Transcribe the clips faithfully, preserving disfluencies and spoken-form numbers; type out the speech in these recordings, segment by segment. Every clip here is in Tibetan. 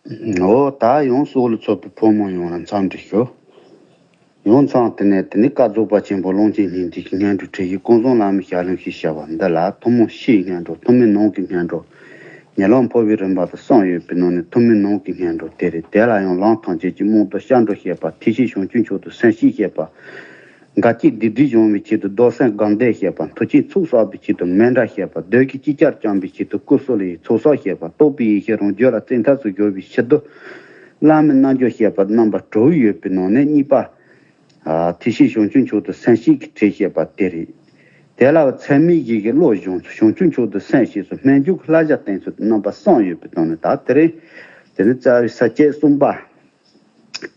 འོ་ད་ཡང་སྲོག་ལ་ཚོགས་པའི་ཕོ་མོ་ཡོངས་ལ་འཚམས་འདྲི་ཞུ། ཡང་ཚང་དེ་ནས་དེ་ནི་བཀའ་རྫོགས་པ་ཆེན་པོ་ཀློང་ཆེན་སྙིང་ཐིག་གི་སྙན་སྒྲོན་ཁྲིད་ཡིག་ཀུན་བཟང་བླ་མའི་ཞལ་ལུང་ཞེས་བྱ་བ་འདི་ལ་ཐུན་མོང་ཕྱིའི་སྙན་གྲགས། ཐུན་མིན་ནང་གི་སྙན་གྲགས། ཉེ་ལམ་འཕོ་བའི་རིམ་པ་དང་གསུམ་ཡོད་པའི་ནང་ནས་ཐུན་མིན་ནང་གི་སྙན་གྲགས་དེ་རེད། དེ་ལ་ཡང་ལམ་ཐམས་ཅད་ཀྱི་རྨང་རྡོ་སྐྱབས་འགྲོ་བཤད་པ། ཐེག་ཆེན་བྱང་ཆུབ་མཆོག་ཏུ་སེམས་བསྐྱེད་བཤད་པ། འགལ་རྐྱེན་སྡིག་སྒྲིབ་སྦྱོང་བའི་ཆེད་དུ་རྡོར་སེམས་སྒོམ་བཟླས་བཤད་པ། མཐུ་ཆེན་ཚོགས་བསགས་པའི་ཆེད་དུ་མཎྜལ་བཤད་པ། བདུད་ཀྱི་ཅིག་ཅར་བཅོམ་པའི་ཆེད་དུ་ཀུ་སུ་ལུའི་ཚོགས་བསགས་བཤད་པ། རྟོགས་པའི་ཡེ་ཤེས་རང་རྒྱུད་ལ་བཙན་ཐབས་སུ་གྱུར་པའི་ཕྱིར་དུ་བླ་མའི་རྣལ་འབྱོར་བཤད་པ། རྣམ་པ་དྲུག་ཡོད་པའི་ནང་ནས་གཉིས་པ། ཨ། ཐེག་ཆེན་བྱང་ཆུབ་མཆོག་ཏུ་སེམས་བསྐྱེད་ཀྱི་ཁྲིད་བཤད་པ་དེ་རེད། དེ་ལ་ཚད་མེད་བཞི་གི་བློ་སྦྱོང་ཚུལ། བྱང་ཆུབ་མཆོག་ཏུ་སེམས་བསྐྱེད་ཚུལ། སྨོན་འཇུག་གི་བསླབ་བྱ་བསྟན་ཚུལ། རྣམ་པ་གསུམ་ཡོད་པའི་སྟེང་ནས་ད་དེ་རིང་དེ་ནི་རྩ་བའི་ས་བཅད་གསུམ་པ།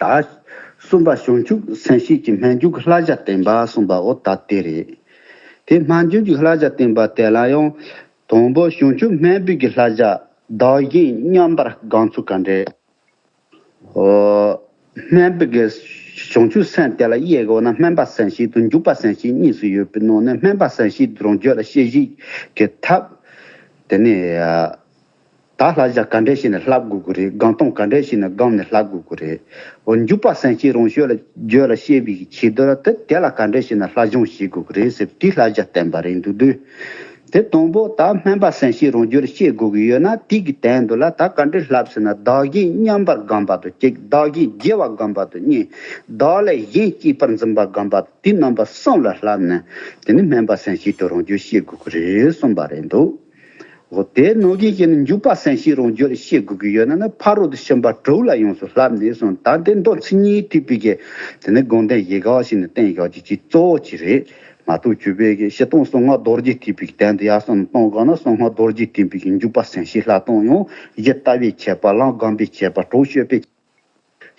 ད་གསུམ་པ་བྱང་ཆུབ་སེམས་བསྐྱེད་ཀྱི་སྨོན་འཇུག་གི་བསླབ་བྱ་བསྟན་པ་གསུམ་པ་འོ་ད་དེ་རེད། དེ་སྨོན་འཇུག་གི་བསླབ་བྱ་བསྟན་པ་དེ་ལ་ཡང་དང་པོ་བྱང་ཆུབ་སྨོན་པའི་གི་བསླབ་བྱ། བདག་གཞན་མཉམ་པར་སྒོམ་ཚུལ་ག་འདྲས། ཨོ། སྨོན་པའི་གི་བྱང་ཆུབ་སེམས་དེ་ལ་དབྱེ་དགོས་ན་སྨོན་པ་སེམས་བསྐྱེད་དང་འཇུག་པ་སེམས་བསྐྱེད་གཉིས་སུ་ཡོད་པའི་ནང་ནས་སྨོན་པ་སེམས་བསྐྱེད་དེ་རང་རྒྱུད་ལ་སྐྱེ་གཞི་གི་ཐབས། དེ་ནས་ད་བསླབ་བྱ་ག་འདྲས་བྱས་ནས་བསླབ་དགོས་ཀྱི་རེད། སྒོམ་སྟངས་ག་འདྲས་བྱས་ནས་སྒོམ་ནས་བསླབ་དགོས་ཀྱི་རེད། འོ་འཇུག་པ་སེམས་བསྐྱེད་རང་རྒྱུད་ལ་རྒྱུད་ལ་སྐྱེ་བའི་གི་ཆེད་དུ་ལ་དེ་དེ་ལ་ག་འདྲས་བྱས་ནས་བསླབ་སྦྱོང་བྱེད་དགོས་ཀྱི་རེད་ཟེར་དེའི་བསླབ་བྱ་བསྟན་པ་རེད་འདུག་དུས། དེ་དང་པོ་ད་སྨོན་པ་སེམས་བསྐྱེད་རང་རྒྱུད་ལ་སྐྱེ་དགོས་ཀྱི་ཡོད་ན་དེ་གི་དོན་དུ་ལ་ད་ག་འདྲས་བསླབ་ཟེར་ན། བདག་གཞན་མཉམ་པར་སྒོམ་པ་དང་གཅིག་བདག་གཞན་བརྗེ་བ་སྒོམ་པ་དང་གཉིས། བདག་ལས་གཞན་གཅེས་པར་འཛིན་པ་སྒོམ་པ་དང་དེ་རྣམ་པ་གསུམ་ལ་བསླབས་ནས་དེ་ནི་སྨོན་པ་སེམས་བསྐྱེད་དེ་རང་རྒྱུད་སྐྱེ་དགོས་ཀྱི་རེད་གསུངས་པ་རེད་འདུག་འོ་དེ་ནང་བཞིན་བྱས་ནས་འཇུག་པ་སེམས་བསྐྱེད་རང་རྒྱུད་ལ་སྐྱེ་དགོས་ཀྱི་ཡོད་ན་ནི་ཕ་རོལ་ཏུ་ཕྱིན་པ་དྲུག་ལ་ཡོངས་སུ་བསླབས་ནས་གསུངས། ད་དེ་མདོ་མཚན་ཉིད་ཐེག་པའི་གི་དེ་ནི་དགོངས་དོན་ཡི་གེ་བཞིན་ནས་བསྟན་བཞག་རྒྱུ་གཅིག་གཙོ་བོ་གཅིག་རེད། མ་གཏོགས་བཅུ་པའི་གི་སྤྱིར་བཏང་གསང་སྔགས་རྡོ་རྗེ་ཐེག་པའི་གི་དོན་དུ་ཡར་སོང་ནས་གཏོང་དགོས་ན་གསང་སྔགས་རྡོ་རྗེ་ཐེག་པའི་གི་འཇུག་པ་སེམས་བསྐྱེད་བསླབ་སྟངས་ཡང་གཞི་ལྟ་བའི་ཁྱད་པར་ལམ་སྒོམ་པའི་ཁྱད་པར་གྲོགས་སྤྱོད་པའི་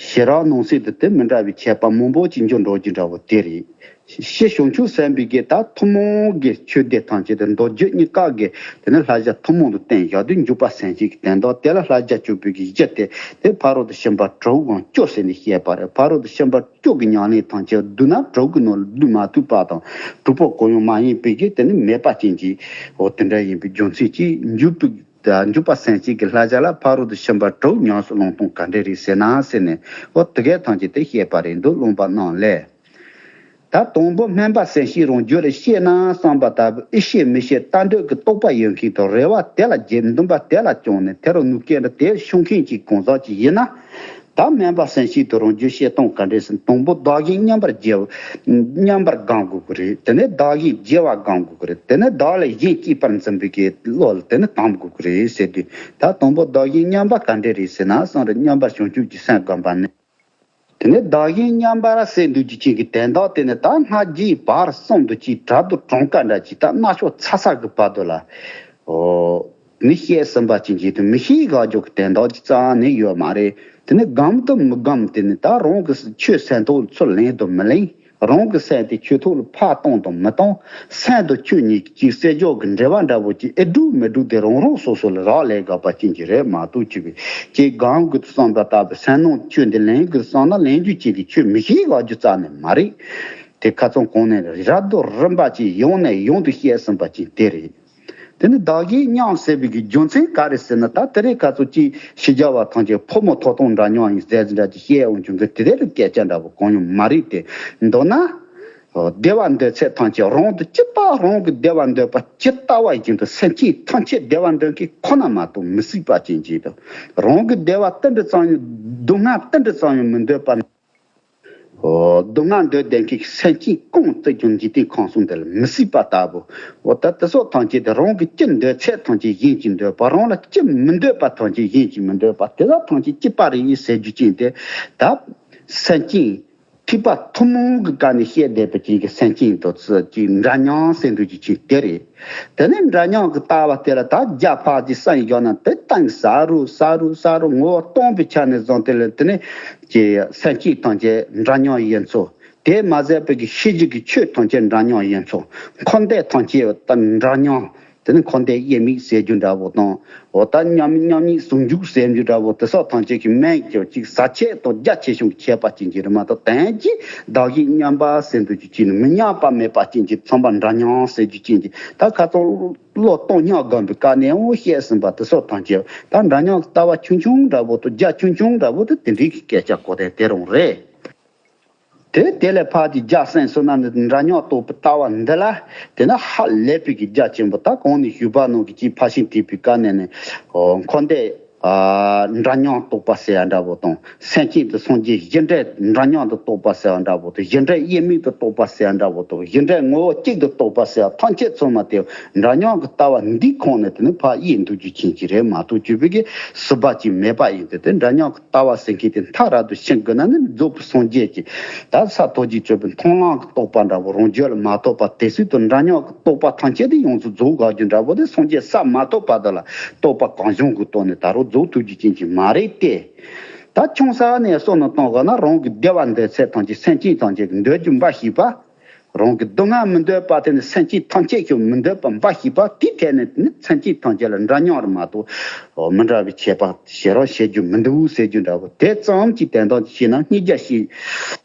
ཞེ་དྲག་ནང་གསེས་དུ་དེ་མི་འདྲ་བའི་ཁྱད་པར་མང་པོ་ཅིག་འཇུག་འགྲོ་རྒྱུ་འདྲ་བོ་དེ་རེད། ཤེས་བྱང་ཆུབ་སེམས་དཔའི་གི་ད་ཐུན་མོང་གི་ཆོས་སྡེ་ཐམས་ཅད་དུ་མདོ་རྒྱུད་གཉིས་ཀ་གི་དེ་ནི་བསླབ་བྱ་ཐུན་མོང་དུ་བསྟན་བཞག་དུས་འཇུག་པ་སེམས་བསྐྱེད་ཀྱི་དོན་དག་དེ་ལ་བསླབ་བྱ་སྤྱོད་པའི་གི་གཞི་དེ་དེ་ཕ་རོལ་ཏུ་ཕྱིན་པ་དྲུག་དང་བཅུ་ཟེར་ནས་བཤད་པ་རེད། ཕ་རོལ་ཏུ་ཕྱིན་པ་བཅུ་གི་ཉམས་ལེན་ཐམས་ཅད་བསྡུ་ན་དྲུག་གི་ནང་ལ་བསྡུ་མ་ཐུབ་པ་དང་དྲུག་པོ་གང་ཡང་མ་ཡིན་པའི་གི་དེ་ནི་མེད་པ་ཅན་གྱི་འོ་དེ་འདྲ་ཡིན་པའི་རྒྱུ་མཚན་གྱིས་འཇུག་པའི་འཇུག་པ་སེམས་བསྐྱེད་ཀྱི་བསླབ་བྱ་ལ་ཕ་རོལ་ཏུ་ཕྱིན་པ་དྲུག་ཉམས་སུ་བླང་སྟངས་ག་འདྲ་རེད་ཟེར་ན་ཟེར་ནས་འོ་དེ་གའི་ཐམས་ཅད་དེ་བཤད་པ་རེད་འདུག་སློབ་པ་རྣམས་ལས། ད་དང་པོ་སྨོན་པ་སེམས་བསྐྱེད་རང་རྒྱུད་ལ་སྐྱེས་ན་བསམ་པ་ལྟ་བུ་ཨེ་ཤེས་མི་ཤེས་ལྟ་འདོད་ཀྱི་རྟོག་པ་ཡོད་མཁན་དང་རེ་བ་དེ་ལ་བརྗེད་འདུན་པ་དེ་ལ་བཅངས་ནས་དེ་རུ་ནུས་སྐལ་འདྲ་དེ་ཤོང་མཁན་གྱི་གང་ཟག་ཅིག་ཡིན་ན། ད་སྨོན་པ་སེམས་བསྐྱེད་དེ་རང་རྒྱུད་སྐྱེ་སྟངས་ག་འདྲས་ཟེར་ན་དང་པོ་བདག་གཞན་མཉམ་པར་བརྗེ་བ་མཉམ་པར་སྒོམ་དགོས་ཀྱི་རེད། དེ་ནས་བདག་གཞན་བརྗེ་བ་སྒོམ་དགོས་ཀྱི་རེད། དེ་ནས་བདག་ལས་གཞན་གཅེས་པར་འཛིན་པའི་གི་བློ་ལ་དེ་ནས་དམ་དགོས་ཀྱི་རེད་ཟེར་དུས་ད་དང་པོ་བདག་གཞན་མཉམ་པ་ག་འདྲས་རེད་ཟེར་ན་བསམ་རེ་མཉམ་པར་བྱང་ཆུབ་ཀྱི་སེམས་སྒོམ་པ་ནི། དེ་ནས་བདག་གཞན་མཉམ་པར་ཟེར་འདུག་ཅི་ཅིག་གི་དོན་དག་དེ་ནི་ད་སྔ་རྗེས་བར་གསུམ་དུ་ཅིག་བྲག་རྡོ་གྲངས་ཀ་འདྲ་ཅིག་ད་སྣ་ཤོག་ཚ་ས་གི་བར་དུ་ལ། ཨོ། མི་ཤེས་ཟིན་པ་ཅན་གྱི་དུ་མི་ཤེས་དགག་རྒྱུ་གི་དོན་དག་ཅིག་རྩ་ནས་ཡོད་མ་རེད། དེ་ནི་སྒོམ་དང་མི་སྒོམ་དེ་ནི་ད་རང་གི་ཆོས་སེམས་ཐོག་ཚུར་ལེན་དང་མི་ལེན། རང་གི་སེམས་དེ་ཆོས་ཐོག་ལ་ཕར་གཏོང་དང་མི་གཏོང་། སེམས་དང་ཆོས་གཉིས་ཀྱི་བསྲེ་འཇོག་གི་འབྲེལ་བ་འདྲ་བོ་ཅིག་ཨེ་འགྲུབ་མི་འགྲུབ་དེ་རང་རང་སོ་སོ་ལ་རག་ལས་དགོས་པ་ཅན་གྱི་རེད་མ་གཏོགས་ཅིག་གི་ཅིག་སྒོམ་དགོས་བསམ་པ་ལྟ་བུ་སེམས་ནང་ཆོས་འདི་ལེན་དགོས་བསམ་ན་ལེན་རྒྱུ་ཅན་གྱི་ཆོས་མི་ཤེས་དགག་རྒྱུ་རྩ་ནས་མ་རེད། དེ་ཁ་ཚང་གོང་ནས་རབ་ཏུ་རིམ་པ་ཅིག་ཡང་ནས་ཡང་དུ་བཤད་ཟིན་པ་ཅན་དེ་རེད། དེ་ནི་བདག་གཞན་མཉམ་ཟེར་བའི་གི་རྒྱུ་མཚན་ག་རེ་ཟེར་ན་ད་དེ་རིང་ཁ་ཚོ་ཅིག་ཤི་རྒྱ་བ་ཐམས་ཅད་ཕོ་མོ་ཐོག་དང་འདྲ་མཉམ་ཡིན་ཟེར་ཟིན་འདྲ་ཅིག་བཤད་འོང་བྱུང་གི་དེ་དེ་ལ་སྐད་ཆ་འདྲ་པོ་གང་ཡང་མ་རེད་དེ། མདོར་ན། བདེ་བ་འདོད་ཚད་ཐམས་ཅད་རང་དུ་ཇི་ལྟ་རང་གི་བདེ་བ་འདོད་པ་ཇི་ལྟ་བ་བཞིན་དུ་སེམས་ཅན་ཐམས་ཅད་བདེ་བ་འདོད་མཁན་ཁོ་ན་མ་གཏོགས་མི་སྲིད་པ་ཅན་ཅིག་དང་། རང་གི་བདེ་བ་ཏིལ་འབྲུ་ཙམ་ཡང་སྡུག་བསྔལ་ཏིལ་འབྲུ་ཙམ་ཡང་མི་འདོད་པ། ཨོ། སྡུག་བསྔལ་འདོད་ལྡན་གྱི་སེམས་ཅན་གང་དུ་ཀྱང་འཇིག་རྟེན་ཁམས་གསུམ་འདི་ལ་མི་སྲིད་པ་ལྟ་བུ། འོ་ད་དེ་སོགས་ཐམས་ཅད་དེ་རང་གི་ཅི་འདོད་ཚད་ཐམས་ཅད་གཞན་གྱིས་འདོད་པ། རང་ལ་ཅི་མི་འདོད་པ་ཐམས་ཅད་གཞན་གྱིས་མི་འདོད་པ། དེ་དག་ཐམས་ཅད་གཅིག་པ་རེད་ཟེར་རྒྱུ་ཅན་དེ་ད་སེམས་ཅན་ཐེག་པ་ཐུན་མོང་གི་སྒང་ནས་བཤད་བསྡད་པ་ཅན་གྱི་སེམས་ཅན་དང་ཚུལ་གྱི་འདྲ་མཉམ་ཟེར་འདུག་རྒྱུ་ཅན་དེ་རེད། དེ་ནས་འདྲ་མཉམ་གྱི་ལྟ་བ་དེ་ལ་ད་རྒྱ་ཕར་གྱི་སེམས་བཞག་ན་དེ་གཏིང་ཟབ་རུ་ཟབ་རུ་ཟབ་རུ་ངོ་བོ་སྟོང་པའི་ཆ་ནས་བཟུང་སྟེ་ལ་དེ་ནས་ཀྱི་སེམས་ཅན་ཐམས་ཅད་འདྲ་མཉམ་ཡིན་ཚུལ། དེ་མ་ཟད་པའི་གི་ཤེས་བྱའི་གི་ཆོས་ཐམས་ཅད་འདྲ་མཉམ་ཡིན་ཚུལ། འཁོར་འདས་ཐམས་ཅད་ད་འདྲ་མཉམ་ དེ་ནི་འཁོར་འདས་དབྱེར་མེད་ཟེར་རྒྱུ་འདྲ་བོ་དང་། འོ་ད་མཉམ་མཉམ་ཉིད་ཟུང་འཇུག་ཟེར་རྒྱུ་འདྲ་བོ་དེ་སོགས་ཐམས་ཅད་ཀྱི་མིང་གི་གཅིག་ཟབ་ཆོས་དང་རྒྱ་ཆེ་ཆུང་གི་ཁྱད་པར་ཅན་གྱི་རེད་མ་གཏོགས། དོན་གྱི་བདག་གཞན་མཉམ་པ་ཟེར་འདུག་རྒྱུ་ཅན་ནི་མི་མཉམ་པ་མེད་པ་ཅན་གྱི་ཚང་མ་འདྲ་མཉམ་ཟེར་རྒྱུ་ཅན་གྱི། ད་ཁ་སང་བློ་གཏོང་སྙོམས་སྒོམ་པའི་སྐབས་ནས་འོ་བཤད་ཟིན་པ་དེ་སོགས་ཐམས་ཅད་ད་འདྲ་མཉམ་གྱི་ལྟ་བ་ཆུང་ཆུང་འདྲ་བོ་དང་རྒྱ་ཆུང་ཆུང་འདྲ་བོ་དེ་དེ་འདྲའི་གི་སྐད་ཆ་གོ་དོན་དེ་རང་རེད། དེ་དེ་ལས་ཕར་གྱི་རྒྱ་སེང་སོང་ན་ནི་འདྲ་མཉམ་རྟོགས་པའི་ལྟ་བ་འདི་ལ་དེ་ན་ཧ་ལས་པའི་གི་རྒྱ་ཆེན་པོ། ད་གོང་ནས་ཞུས་པ་ནང་གི་ཅིག་ཕར་ཕྱིན་ཐེག་པའི་སྐབས་ནས་ནི་འཁོར་འདས་འདྲ་མཉམ་རྟོགས་པ་ཟེར་ཡ་འདྲ་བོ་དང་། སེམས་ཅན་དུ་སངས་རྒྱས་གཞི་འབྲས་འདྲ་མཉམ་དུ་རྟོགས་པ་ཟེར་ཡ་འདྲ་བོ་དང་། གཞི་འབྲས་དབྱེར་མེད་དུ་རྟོགས་པ་ཟེར་ཡ་འདྲ་བོ་དང་། གཞི་འབྲས་ངོ་བོ་གཅིག་ཏུ་རྟོགས་པ་ཟེར་ཡ་ཐམས་ཅད་ཚང་མ་དེ་འདྲ་མཉམ་གྱི་ལྟ་བ་འདིའི་ཁོངས་ནས་དེ་ནི་ཕར་དབྱེ་འདུག་རྒྱུ་ཅན་གྱི་རེད་མ་གཏོགས། གཅིག་པའི་གི་ཟུར་པ་ཅིག་མེད་པ་ཡིན་ཏེ། དེ་འདྲ་མཉམ་གྱི་ལྟ་བ་ཟེར་མཁན་དེ་མཐའ་རབ་ཏུ་ཕྱིན་དགོས་ན་ནི་རྫོགས་པའི་སངས་རྒྱས་ཀྱི་ད་ས་ཐོབ་ཀྱི་སྤྱོད་པའི་མཐོང་ལམ་གྱི་རྟོགས་པ་འདྲ་བོ་རང་རྒྱུད་ལ་མ་ཐོབ་པ་དེ་སྲིད་དུ་འདྲ་མཉམ་གྱི་རྟོགས་པ་ཐམས་ཅད་དེ་ཡོངས་སུ་རྫོགས་དགོས་རྒྱུ་འདྲ་བོ་དེ་སངས་རྒྱས་ས་མ་ཐོབ་བར་དུ་ལ་རྟོགས་པ་གང་བྱུང་གི་ཐོག་ནས་ད་རུང་རྫོགས་ཐུབ་རྒྱུ་ཅན་གྱི་མ་རེད་དེ། ད་ཆུང་ས་ནས་བསམ་བློ་གཏོང་དགོས་ན་རང་གི་བདེ་བ་འདོད་ཚད་ཐམས་ཅད་སེམས་ཅན་ཐམས་ཅད་ཀྱི་འདོད་རྒྱུ་འབའ་ཞིག་པ། རང་གི་སྡུག་བསྔལ་མི་འདོད་པ་དེ་ནི་སེམས་ཅན་ཐམས་ཅད་ཀྱང་མི་འདོད་པ་འབའ་ཞིག་པ། དེའི་ཐད་ནས་ནི་སེམས་ཅན་ཐམས་ཅད་ལ་འདྲ་མཉམ་རེད་མ་གཏོགས་མི་འདྲ་བའི་ཁྱད་པར་ཞེ་དྲག་བྱེད་རྒྱུ་མི་འདུག་ཟེར་རྒྱུ་འདྲ་བོ་དེ་ཙམ་གྱི་དོན་དག་ཅིག་བཤད་ན། སྙིང་རྗེ་ཞེས་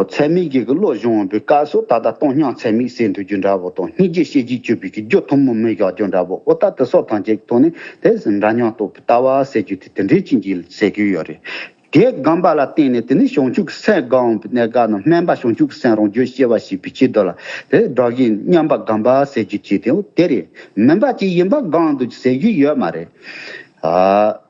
ཚད་མེད་ཀྱི་བློ་སྦྱོང་བའི་སྐབས་སུ་ད་ལྟ་སྟོང་སྙིང་ཚད་མེད་ཟེར་འདུག་རྒྱུ་འདྲ་བོ་དང་། སྙིང་རྗེ་ཤེས་བྱའི་སྤྱོད་པའི་གི་རྒྱུ་ཐུན་མོང་མིན་བཞག་རྒྱུ་འདྲ་བོ། འོ་ད་དེ་སོགས་ཐམས་ཅད་ཀྱི་ཐོག་ནས་དེ་འདྲ་མཉམ་རྟོགས་པའི་ལྟ་བ་ཟེར་རྒྱུ་དེ་དེ་འདྲའི་ཅན་གྱི་ཟེར་གྱི་ཡོད་རེད། དེ་སྒོམ་པ་ལ་བརྟེན་ནས་དེ་ནི་བྱང་ཆུབ་ཀྱི་སེམས་སྒོམ་པའི་གནས་སྐབས་ན་སྨོན་པ་བྱང་ཆུབ་ཀྱི་སེམས་རང་རྒྱུད་སྐྱེ་བ་ཞིག་པའི་ཆེད་དུ་ལ་དེ་བདག་གཞན་མཉམ་པ་སྒོམ་པ་ཟེར་རྒྱུ་ཅིག་དེ་འོ་དེ་རེད། མིན་པ་ཅིག་ཡིན་པ་སྒོམ་འདུག་ཟེར་རྒྱུ་ཡོད་མ་རེད། ཨ།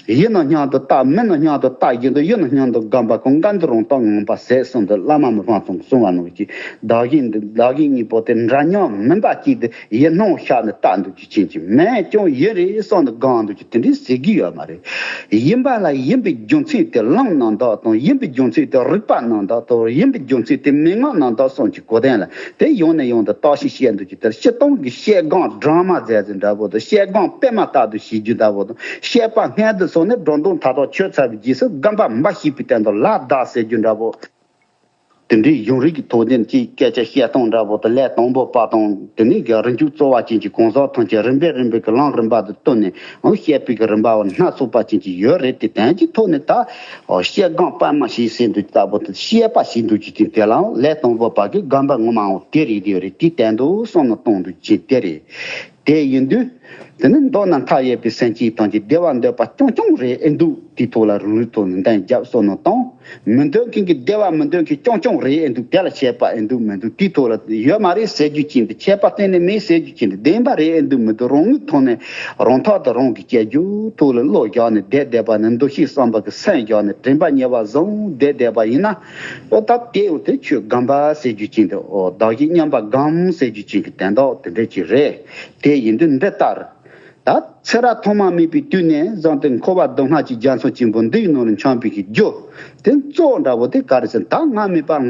ཡིན་ན་སྙམ་དུ་བརྟག་མིན་ན་སྙམ་དུ་བརྟག་བཞིན་དུ། ཡིན་ན་སྙམ་དུ་སྒོམ་པ་ཀུན་དགའ་འདུ་རང་རྟག་ངང་པ་ཟད་གསུངས་ཏེ། བླ་མ་མི་ཕམ་ཚང་གིས་གསུངས་པ་ནང་བཞིན་བདག་གཞན་འདི་བདག་གཞན་གཉིས་པོ་དེ་འདྲ་མཉམ་མིན་པ་ཅིག་དེ་ཡིད་སྣང་ཤར་ནས་བརྟག་འདུག་རྒྱུ་ཅན་གྱི་མིན་ཀྱང་ཡིན་རེད་བསམ་ནས་སྒོམ་འདུག་རྒྱུ་དེ་འདྲའི་ཟེར་གྱི་ཡོད་མ་རེད། ཡིན་པ་ལ་ཡིན་པའི་རྒྱུ་མཚན་དེ་ལམ་རྣམ་དག་དང་། ཡིན་པའི་རྒྱུ་མཚན་དེ་རིགས་པ་རྣམ་དག་དང་། ཡིན་པའི་རྒྱུ་མཚན་དེ་མན་ངག་རྣམ་དག་གསུམ་གྱི་གོ་དོན་ལ་དེ་ཡང་ནས་ཡང་དུ་བརྟག་ཞིབ་བཤད་འདུག་རྒྱུ་དེར་སྤྱིར་བཏང་གི་བཤད་སྒོམ་སྦྲང་མ་འཛད་ཟིན་འདྲ་བོ་དང་། བཤད་སྒོམ་པད་མ་ལྟར་དུ་བྱེད་རྒྱུ་འདྲ་བོ་དང་། བཤད་པ་སྔོན་དུ་སོང་ནས་སྒྲོ་འདོགས་མཐའ་དག་ཆོད་ཚར་བའི་རྗེས་སུ་སྒོམ་པ་འབའ་ཞིག་པའི་སྟེང་དུ་ལ་བདག་ཟེར་རྒྱུ་འདྲ་བོ། དེ་འདྲའི་གཞུང་རིག་གི་ཐོག་ནས་ཀྱི་སྐད་ཆ་བཤད་སྟངས་འདྲ་བོ་དང་། ལས་དང་པོ་པ་དང་དེ་ནས་ཀྱི་རིམ་གྲོ་རྩོལ་བ་ཅན་གྱི་གང་ཟག་ཐམས་ཅད་རིམ་པས་རིམ་པས་ཀྱི་ལམ་རིམ་པ་དང་བསྟུན་ནས་བཤད་པའི་གི་རིམ་པ་བ་སྣ་ཚོགས་པ་ཅན་གྱི་ཡོད་རེད་དེ། དོན་གྱི་ཐོག་ནས་ད་བཤད་སྒོམ་པད་མ་ཞིག་ཟེར་འདུག་ལྟ་བུ་དང་བཤད་པ་ཞིག་འདུག་རྒྱུ་དེ་དེ་ལའང་ལས་དང་པོ་པ་གི་སྒོམ་པ་ངོ་མའང་དེ་རེད། དེ་རེད། དེའི་དོན་དུ་བསམ་བློ་གཏོང་འདུག་རྒྱུ་དེ་རེད། དེ་ཡིན་དུས། དེ་ནི་མདོར་ན་མཐའ་ཡས་པའི་སེམས་ཅན་ཐམས་ཅད་བདེ་བ་འདོད་པ་རྐྱང་རྐྱང་རེད་ཨེ་འདུག་དེའི་ཐོག་ལ་རང་ལུགས་ཐོག་ནས་འདང་རྒྱབ་བསམ་བློ་བཏང་། མི་འདོད་མཁན་གྱི་བདེ་བ་མི་འདོད་མཁན་རྐྱང་རྐྱང་རེད་ཨེ་འདུག་དེ་ལ་ཆད་པ་ཨེ་འདུག་མི་འདུག་དེའི་ཐོག་ལ་ཡོད་མ་རེད་ཟེར་རྒྱུ་ཅན་དེ། ཆད་པ་གཏན་ནས་མེད་ཟེར་རྒྱུ་ཅན་དེ། བདེན་པ་རེད་ཨེ་འདུག་མི་འདུག་རང་ངོས་ཐོག་ནས་རང་ཐག་དང་རང་གི་སྐྱེ་རྒྱུ་ཐོག་ལ་བློ་བཞག་ནས་བསྡད་བསྡད་པ་ནི། འདུ་ཤེས་བསམ་པ་གི་སེམས་བཞག་ནས་དྲན་པ་ཉེ་བར་བཟུང་བསྡད་བསྡད་པ་ཡིན་ན། ཨོ་ད་དེ་ཡང་དེ་ཆོས་སྒོམ་པ་ཟེར་རྒྱུ་ཅན་དེ། ཨོ་བདག་གཞན་མཉམ་པ་སྒོམ་ཟེར་རྒྱུ་ཅན་གྱི་དོན་དག་དེ་འདྲ་ཅིག་རེད། དེ་ཡིན་དུས་འདི་ལྟར། ད་ཚེ་རབས་ཐོག་མ་མེད་པའི་དུས་ནས་བཟུང་སྟེ་འཁོར་བ་སྡུག་བསྔལ་གྱི་རྒྱ་མཚོ་ཆེན་པོ་འདི་ཡི་ནང་ལ་འཁྱམས་པའི་གི་རྒྱུ་དེ་གཙོ་བོ་འདྲ་བོ་དེ་ག་རེ་ཟེར་ན། ད་ང་མེད་པར་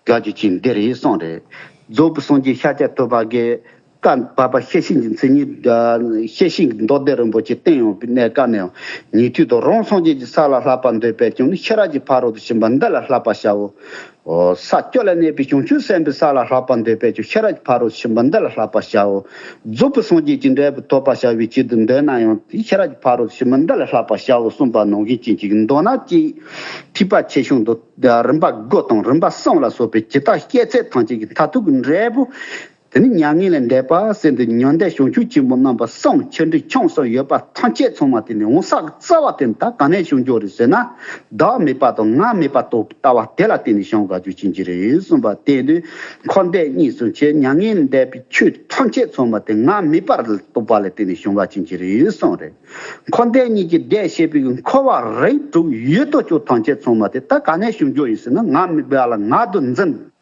དགའ་རྒྱུ་ཅན་འདི་རེད་གསུངས་རེད། རྫོགས་པའི་སངས་རྒྱས་ཤཱཀྱ་ཐུབ་པ་གིས་བཀའ་བབས་པ་ཤེར་ཕྱིན་གྱི་མཚན་ཉིད། ཤེར་ཕྱིན་གྱི་མདོ་སྡེ་རིན་པོ་ཆེ་བསྟན་ཡོང་བའི་གནས་སྐབས་ནས་ཡང་ཉན་ཐོས་དང་རང་སངས་རྒྱས་ཀྱི་ས་ལ་བསླབ་པ་འདོད་པས་ཀྱང་ནི། ཤེས་རབ་ཀྱི་ཕ་རོལ་ཏུ་ཕྱིན་པ་འདི་ལ་བསླབ་པར་བྱའོ། ས་བཅུ་ལ་གནས་པའི་བྱང་ཆུབ་སེམས་དཔའི་ས་ལ་བསླབ་པ་འདོད་པས་ཀྱང་ཤེས་རབ་ཀྱི་ཕ་རོལ་ཏུ་ཕྱིན་པ་འདི་ལ་བསླབ་པར་བྱའོ། རྫོགས་པའི་སངས་རྒྱས་ཀྱི་འབྲས་བུ་ཐོབ་པར་བྱ་བའི་ཆེད་དུ་འདོད་ན་ཡང་དེ་ཤེས་རབ་ཀྱི་ཕ་རོལ་ཏུ་ཕྱིན་པ་འདི་ལ་བསླབ་པར་བྱའོ་གསུངས་པ་ནང་བཞིན་ཅན་གྱི་མདོར་ན་ཅིག་ཐེག་པ་ཆེ་ཆུང་དུ་རིམ་པ་དགུ་དང་རིམ་པ་གསུམ་ལ་སོགས་པའི་ཇི་ལྟར་སྐྱེད་ཚད་ཐམས་ཅད་ཀྱི་མཐར་ཐུག་གི་འབྲས་བུ། དེ་ནི་མྱ་ངན་ལས་འདས་པ་ཟེར་འདི་མྱང་འདས་བྱང་ཆུབ་ཆེན་པོ་རྣམ་པ་གསུམ་ཆེ་འབྲིང་ཆུང་གསུམ་ཡོད་པ་ཐམས་ཅད་ཚང་མ་དེ་ནི་འོང་ས་གི་རྩ་བ་དེ་ནི་ད་ག་ནས་བྱུང་རྒྱུ་རེད་ཟེར་ན། བདག་མེད་པ་དང་ང་མེད་པ་རྟོགས་པའི་ལྟ་བ་དེ་ལ་བརྟེན་ནས་བྱུང་དགོས་རྒྱུ་ཅན་གྱི་རེད་གསུངས་པ་དེ་དུས། འཁོར་འདས་གཉིས་སུ་ཕྱེ། མྱ་ངན་ལས་འདས་པའི་ཆོས་ཐམས་ཅད་ཚང་མ་དེ་ང་མེད་པར་རྟོགས་པ་ལ་བརྟེན་ནས་བྱུང་བ་ཅན་གྱི་རེད་གསུངས་རེད། འཁོར་འདས་གཉིས་ཀྱི་ཟླས་ཕྱེ་བའི་འཁོར་བ་རིགས་དྲུག་ཡོད་དོ་ཅོག་ཐམས་ཅད་ཚང་མ་དེ་ད་ག་ནས་བྱུང་རྒྱུ་ཡིན་ཟེར་ན། ང་མེད་པ་ལ་ང་དུ་འཛིན།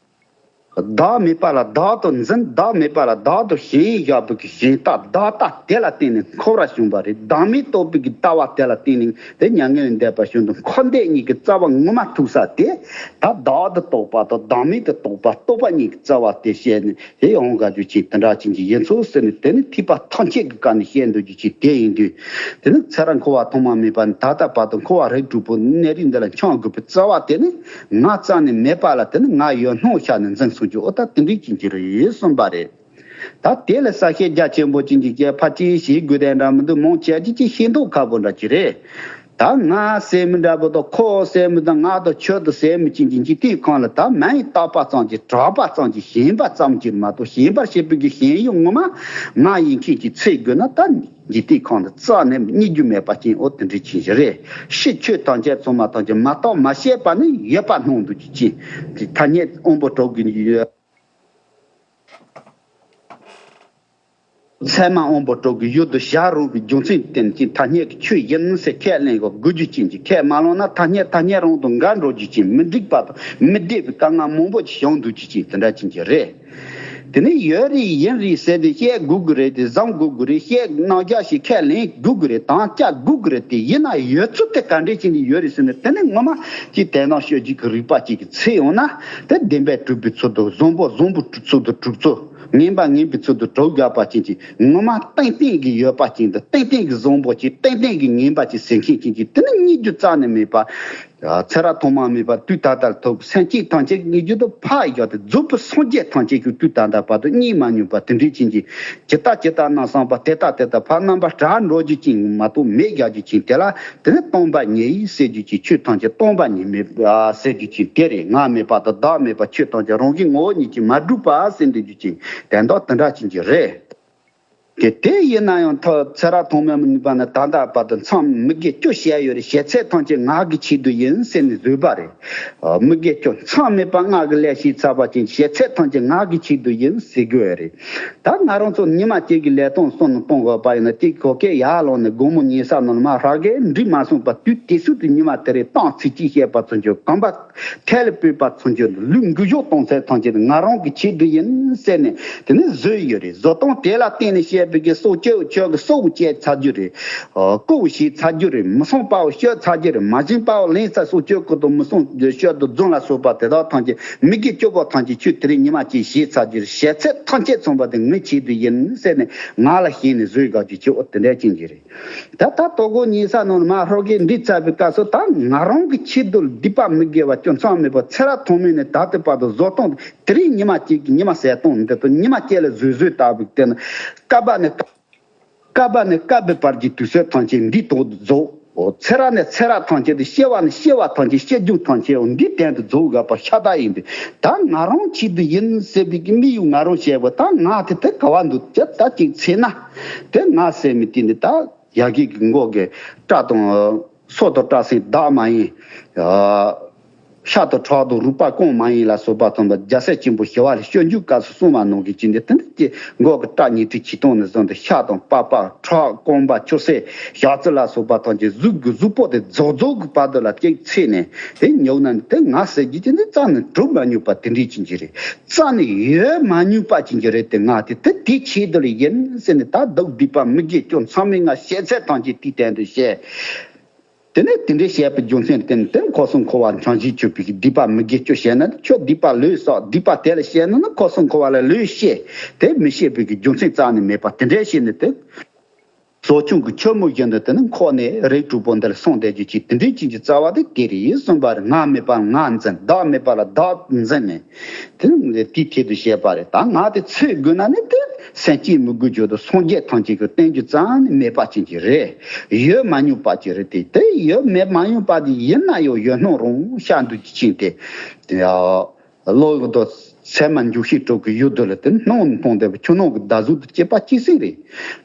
བདག་མེད་པ་ལ་བདག་ཏུ་འཛིན། བདག་མེད་པ་ལ་བདག་ཏུ་ཞེན་བཞག་པའི་གི་ཞེན་ལྟ་བདག་ལྟ་དེ་ལ་བརྟེན་ནས་འཁོར་བར་བྱུང་བ་རེད། བདག་མེད་རྟོགས་པའི་གི་ལྟ་བ་དེ་ལ་བརྟེན་ནས་དེ་མྱ་ངན་ལས་འདས་པ་བྱུང་དུས། འཁོར་འདས་གཉིས་ཀྱི་རྩ་བ་ངོ་མ་ཐུག་ས་དེ་ད་བདག་ཏུ་རྟོགས་པ་དང་བདག་མེད་དུ་རྟོགས་པ། རྟོགས་པ་གཉིས་ཀྱི་རྩ་བ་དེ་བཤད་ནས་དེ་འོང་དགོས་རྒྱུ་ཅན་དེ་འདྲ་ཅན་གྱི་ཡིན་ཚུལ་ཟེར་ནས། དེ་ནི་ཐེག་པ་ཐམས་ཅད་ཀྱི་སྐབས་ནས་བཤད་འདོད་རྒྱུ་ཅན་དེ་ཡིན་དུས། དེ་ནི་ཚེ་རབས་འཁོར་བ་ཐོག་མ་མེད་པ་ནས་ད་ལྟ་བར་དུ་འཁོར་བ་རིགས་དྲུག་པོ་གནས་རིགས་འདི་ལ་འཁྱམས་དགོས་པའི་རྩ་བ་དེ་ནི་ང་རྩ་ནས་མེད་པ་ལ་དེ་ནི་ང་ཡོད་སྣང་ཤར་ནས་འཛིན་སོང་རྒྱུ། ཨོ་ད་དེ་འདྲའི་ཅན་གྱི་རེད་གསུངས་པ་རེད། ད་དེ་ལ་ས་ཤེད་རྒྱ་ཆེན་པོ་ཅན་གྱི་སྐད་ཕལ་ཆེར་ཤེས་དགོས་དེ་འདྲ་མི་འདུག་མང་ཆེ་ཅིག་ཅིག་ཤེས་མདོག་ཁ་པོ་འདྲ་ཅིག་རེད། ད་ང་ཟེར་མི་འདྲ་པོ་དང་ཁོ་ཟེར་མི་དང་ང་དང་ཁྱོད་དང་ཟེར་མི་ཅན་གྱི་འཇིག་རྟེན་ཁམས་ལ་ད་མ་ཡིན་རྟག་པ་ཙམ་གྱིས་གྲགས་པ་ཙམ་གྱིས་ཞེན་པ་ཙམ་གྱིས་མ་གཏོགས་ཞེན་པར་བྱེད་པའི་གི་ཞེན་ཡུལ་ངོ་མ་ང་ཡིན་མཁན་གྱི་ཚད་དགོས་ན་ད་འཇིག་རྟེན་ཁམས་ལ་རྩ་ནས་རྙེད་རྒྱུ་མེད་པ་ཅན་འོ་དེ་འདྲའི་ཅན་ཞིག་རེད། ཕྱི་ཆོས་ཐམས་ཅད་ཚང་མ་ཐམས་ཅད་མ་རྟོགས་མ་ཤེས་པ་ནི་ཡོད་པ་སྣང་འདུག་ཅིང་ཐ་སྙད་དབང་པོ་དྲུག་གི་ཡོད། ཚད་མ་དབང་པོ་དྲུག་གི་ཡུལ་དུ་བཞག་རུང་བའི་རྒྱུ་མཚན་བསྟན་ཅིང་ཐ་སྙད་ཀྱི་ཆོས་ཡིན་ཟེར་ཁས་ལེན་དགོས་རྒྱུ་ཅན་གྱི་ཁས་མ་བླངས་ན་ཐ་སྙད་ཐ་སྙད་རང་དང་འགལ་འགྲོ་རྒྱུ་ཅན་མི་འགྲིག་པ་དང་མི་བདེ་བའི་དཀའ་ངལ་མང་པོ་ཞིག་བྱུང་འདུག་རྒྱུ་ཅན་དེ་འདྲ་ཅན་གྱི་རེད། དེ་ནས་ཡོད་རེད་ཡིན་རེད་ཟེར་ཏེ་བཤད་དགོས་ཀྱི་རེད་དེ་བཟང་དགོས་ཀྱི་རེད་བཤད་རྣམ་གཞག་ཞིག་ཁས་ལེན་དགོས་ཀྱི་རེད་དམ་བཅའ་དགོས་ཀྱི་རེད་དེ་ཡིན་ན་ཡོད་ཚུལ་དེ་ག་འདྲས་ཅན་གྱི་ཡོད་རེད་ཟེར་ན་དེ་ནི་ངོ་མ་ཅིག་དེ་ནང་ཤོད་རྒྱུ་གི་རིགས་པ་ཅིག་གི་ཚེ་ཡོང་ན་དེ་བདེན་པས་གྲུབ་པའི་ཚུལ་དུ་བཟང་པོ་བཟང་པོའི་ཚུལ་དུ་གྲུབ་ཚུལ། ངན་པ་ངན་པའི་ཚུལ་དུ་གྲུབ་ཡོད་པ་ཅན་གྱི་ངོ་མ་ཏན་ཏན་གྱི་ཡོད་པ་ཅན་དང་ཏན་ཏན་གྱི་བཟང་པོ་ཅིག་ཏན་ཏན་གྱི་ངན་པ་ཅིག་ཟེར་མཁན་ཅན་གྱི་དེ་ནི་རྙེད་རྒྱུ་རྩ་ནས་མེད་པ། ཚེ་རབས་ཐོག་མ་མེད་པ་དུས་ད་ལྟར་ཐོབ་སེམས་ཅན་ཐམས་ཅད་རྙེད་རྒྱུ་དང་ཕར་བཞག་སྟེ་རྫོགས་པའི་སངས་རྒྱས་ཐམས་ཅད་ཀྱང་དུས་ད་ལྟ་བར་དུ་རྙེད་མ་མྱོང་པ་དེ་འདྲའི་ཅན་གྱི་ཇི་ལྟ་ཇི་ལྟར་སྣང་བསམ་པ་དེ་ལྟ་དེ་ལྟར་ཕར་རྣམ་པར་གྲགས་འགྲོ་རྒྱུ་ཅན་མ་གཏོགས་མེད་བཞག་རྒྱུ་ཅན་དེ་ལ་དེ་ནི་སྟོང་པ་ཉིད་ཟེར་རྒྱུ་ཅན་ཆོས་ཐམས་ཅད་སྟོང་པ་ཉིད་མེད་ཟེར་རྒྱུ་ཅན་དེ་རེད། ང་མེད་པ་དང་བདག་མེད་པ་ཆོས་ཐམས་ཅད་རང་བཞིན་ངོ་བོ་ཉིད་ཀྱིས་མ་གྲུབ་པ་ཟེར་འདོད་རྒྱུ་ཅན་དོན་དག་དེ་འདྲ་ཅན་གྱི་རེད། དེ་དེ་ཡིན་ན་ཡང་ཐོ་ཚེ་རབས་ཐོག་མའི་ནུས་པ་ནི་ད་ལྟ་བར་དུ་མཚམས་མི་དགེ་བཅུ་བཤད་ཡོད་རེད། བཤད་ཚད་ཐམས་ཅད་ངག་གི་ཆེད་དུ་ཡིན་ཟེར་ནས་བཟོས་པ་རེད། ཨ་མི་དགེ་བཅུ་མཚམས་མེད་པ་ངག་གི་ལས་བྱས་ཚར་བ་ཅན་བཤད་ཚད་ཐམས་ཅད་ངག་གི་ཆེད་དུ་ཡིན་ཟེར་དགོས་རེད། ད་ང་རང་ཚོ་ཉི་མ་གཅིག་གི་ལས་སྟངས་གསུམ་ནས་གཏོང་དགོས་པ་ཡིན་ན་གཅིག་གོ་སྐད་ཡར་ལངས་ནས་དགོང་མོ་ཉལ་ས་ནང་ལ་མར་ཧྲག་གེ་འགྲིག་མ་སོང་པ་དུས་དེ་སུ་དུ་ཉི་མ་དེ་རེད་སྟངས་ཚིག་གཅིག་བཤད་པ་ཚོ་འཇོག་གམ་པ། ཐལ་སྤོས་པ་ཚོ་ཆོས་ལུགས་འགུལ་ཤོག་གཏོང་ཚད་ཐམས་ཅད་ང་རང་གི་ཆེད་དུ་ཡིན་ཟེར་ནས་དེ་ནས་བཟོས་ཡོད་རེད། བཟོ་སྟངས་དེ་ལ་བརྟེན་ནས་བཤད་པའི་གི་སྲོག་གཅོད་ཆོས་ཀྱི་སྲོག་བཅད་ཚར་རྒྱུ་རེད། ཨ་ལྐོག་བྱས་ཚར་རྒྱུ་རེད། མི་གསུང་པའོ་ཤོད་ཚར་རྒྱུ་རེད། མ་བྱིན་པའོ་ལེན་ཚར་སྲོག་གཅོད་ཀུན་ཏུ་མི་གསུང་ཤོད་དུ་རྫུན་ལ་སོགས་པ་དེ་དག་ཐམས་ཅད་མི་དགེ་བཅུ་པོ་ཐམས་ཅད་ཆོས་དེ་རིང་ཉི་མ་གཅིག་བྱས་ཚར་རྒྱུ་རེད། བཤད་ཚད་ཐམས་ཅད་ཚང་པ་དེ་ངའི་ཆེད་དུ་ཡིན་ཟེར་ནས་ང་ལ་ཞེན་ནས་བཟོས་དགའ་རྒྱུ་ཆེ་བོ་དེ་འདྲ་ཅན་གྱི་རེད། ད་ལྟ་དོ་དགོང་ཉལ་ས་ནང་ལ་མར་ཧྲོག་གེ་འདྲིས་ཚར་བའི་སྐབས་སུ་ད་ང་རང་གི་ཆེད་དུ་སྡིག་པ་མི་དགེ་བ་སྐྱོན་མཚམས་མེད་པར་ཚེ་རབས་ཐོག་མེད་ནས་ད་ལྟའི་བར་དུ་བཟོ་སྟངས་དེ་རིང་ཉི་མ་གཅིག་གི་ཉི་མ་ཟད་སྟངས་འདི་དང་ཉི་མ་གཅིག་ལ་བཟོས་བཟོས་ལྟ་བུ་དེ་ནི་བསྐལ་པ་ནས་བསྐལ་པ་ནས་བསྐལ་པའི་བར་གྱི་དུས་ཚོད་ཐམས་ཅད་འདི་ཐོག་ཏུ་རྫོགས། ཚེ་རབས་ནས་ཚེ་རབས་ཐམས་ཅད་དུ་སྐྱེ་བ་ནས་སྐྱེ་བ་ཐམས་ཅད་སྐྱེ་རྒྱུ་ཐམས་ཅད་འདི་སྟེང་དུ་རྫོགས་དགོས་པ་ཤ་སྟག་ཡིན་པས་ད་ང་རང་ཆེད་དུ་ཡིན་ཟེར་བའི་གི་དམིགས་ཡུལ་ང་རང་བཤད་པ་ད་ང་དེ་དེ་ག་བ་འདུག་ཅེས་ད་ཅིག་ཚེ་ན་དེ་ང་ཟེར་མི་དེ་འདི་ད། ཡ་གི་གི་མགོ་གི་སྐྲ་དང་། སོ་དང་སྐྲ་སེན་བདག་མ་ཡིན། ཤ་དང་ཁྲག་དང་རུས་པ་རྐང་མ་ཡིན་ལ་སོགས་པ་ཙམ་པ་རྒྱལ་སྲས་ཆེན་པོ་ཞི་བ་ལྷས་སྤྱོད་འཇུག་སྐབས་སུ་གསུངས་པ་ནང་གི་ཅི་འདི་དེ་འདི་ཀྱི་མགོ་གི་སྐྲ་ཉི་ཁྲི་ཆིག་སྟོང་ནས་བཟུང་སྟེ་ཤ་དང་པགས་པ་ཁྲག་རྐང་པ་ཆུ་སེར་ཞག་རྩི་ལ་སོགས་པ་ཐམས་ཅད་གཟུགས་ཀྱི་གཟུགས་པོ་དེ་རྫོགས་རྫོགས་ཀྱི་བར་དུ་ལ་གཅིག་ཚེ་ནས་དེ་ཉོག་ན་དེ་ང་ཟེར་རྒྱུ་ཅི་འདི་རྩ་ནས་གྲུབ་མ་མྱོང་པ་དེ་འདྲའི་ཅི་འདི་རེད། རྩ་ནས་ཡོད་མ་མྱོང་པ་ཅན་གྱི་རེད་དེ་ང་དེ་དེ་དེའི་ཆེད་དུ་ལ་ཡིན་ཟེར་ནས་ད་སྡུག་སྡིག་པ་མི་དགེ་སྐྱོན་མཚམས་མེད་ལྔ་བཤད་ཚད་ཐམས་ཅད་དེའི་སྟེང་དུ་བཤད། དེ་ནས་དེ་འདྲའི་བཤད་པའི་རྒྱུ་མཚན་དེ་ནི་དེ་ནི་འཁོར་གསུམ་འཁོར་བ་འཆིང་བྱེད་གཅོད་པའི་སྡིག་པ་མི་དགེ་སྐྱོན་བཤད་ན་ནི་ཁྱོད་སྡིག་པ་ལོས་བསགས། སྡིག་པ་དེ་ལ་བཤད་ན་ནི་འཁོར་གསུམ་འཁོར་བ་ལ་ལོས་བཤད། དེ་མི་བཤད་པའི་རྒྱུ་མཚན་རྩ་ནས་མེད་པ་དེ་འདྲའི་བཤད་ནས་དེ། ཟོ་ཆུང་གི་ཁྱོད་མོ་བཞིན་དུ་དེ་ནི་འཁོར་ནས་རིགས་དྲུག་པོ་འདིར་སོང་བསྡད་རྒྱུ་ཅིག་དེ་འདྲའི་ཅན་གྱི་རྩ་བ་དེ་དེ་རེད་གསུངས་པ་རེད། ང་མེད་པར་ང་འཛིན། བདག་མེད་པ་ལ་བདག་འཛིན་ནས་དེ་དེའི་ཐད་དུ་བཤད་པ་རེད། ད་ང་དེ་ཚོད་དགོས་ན་ནི་དེ་སེམས་ཅན་མི་དགོས་རྒྱུ་དང་སངས་རྒྱས་ཐམས་ཅད་ཀྱི་བསྟན་རྒྱུ་རྩ་ནས་མེད་པ་ཅན་གྱི་རེད། ཡོད་མ་མྱོང་པ་ཅིག་རེད་དེ། དེ་ཡོད་མེད་མ་མྱོང་པ་དེ་ཡིན་ན་ཡང་ཡོད་སྣང་རུང་ཤར་འདུག་ཅིག་ཅན་དེ། བློ་ཡོད་དོ། ཚད་མ་འཇུག་ཤེས་དྲུག་གི་ཡུལ་དུ་ལ་དེ་སྣང་མཐོང་བསྡད་པ་ཆུ་ནང་གི་ཟླ་གཟུགས་དང་བཅས་པ་གཅིག་སྲིད་རེད།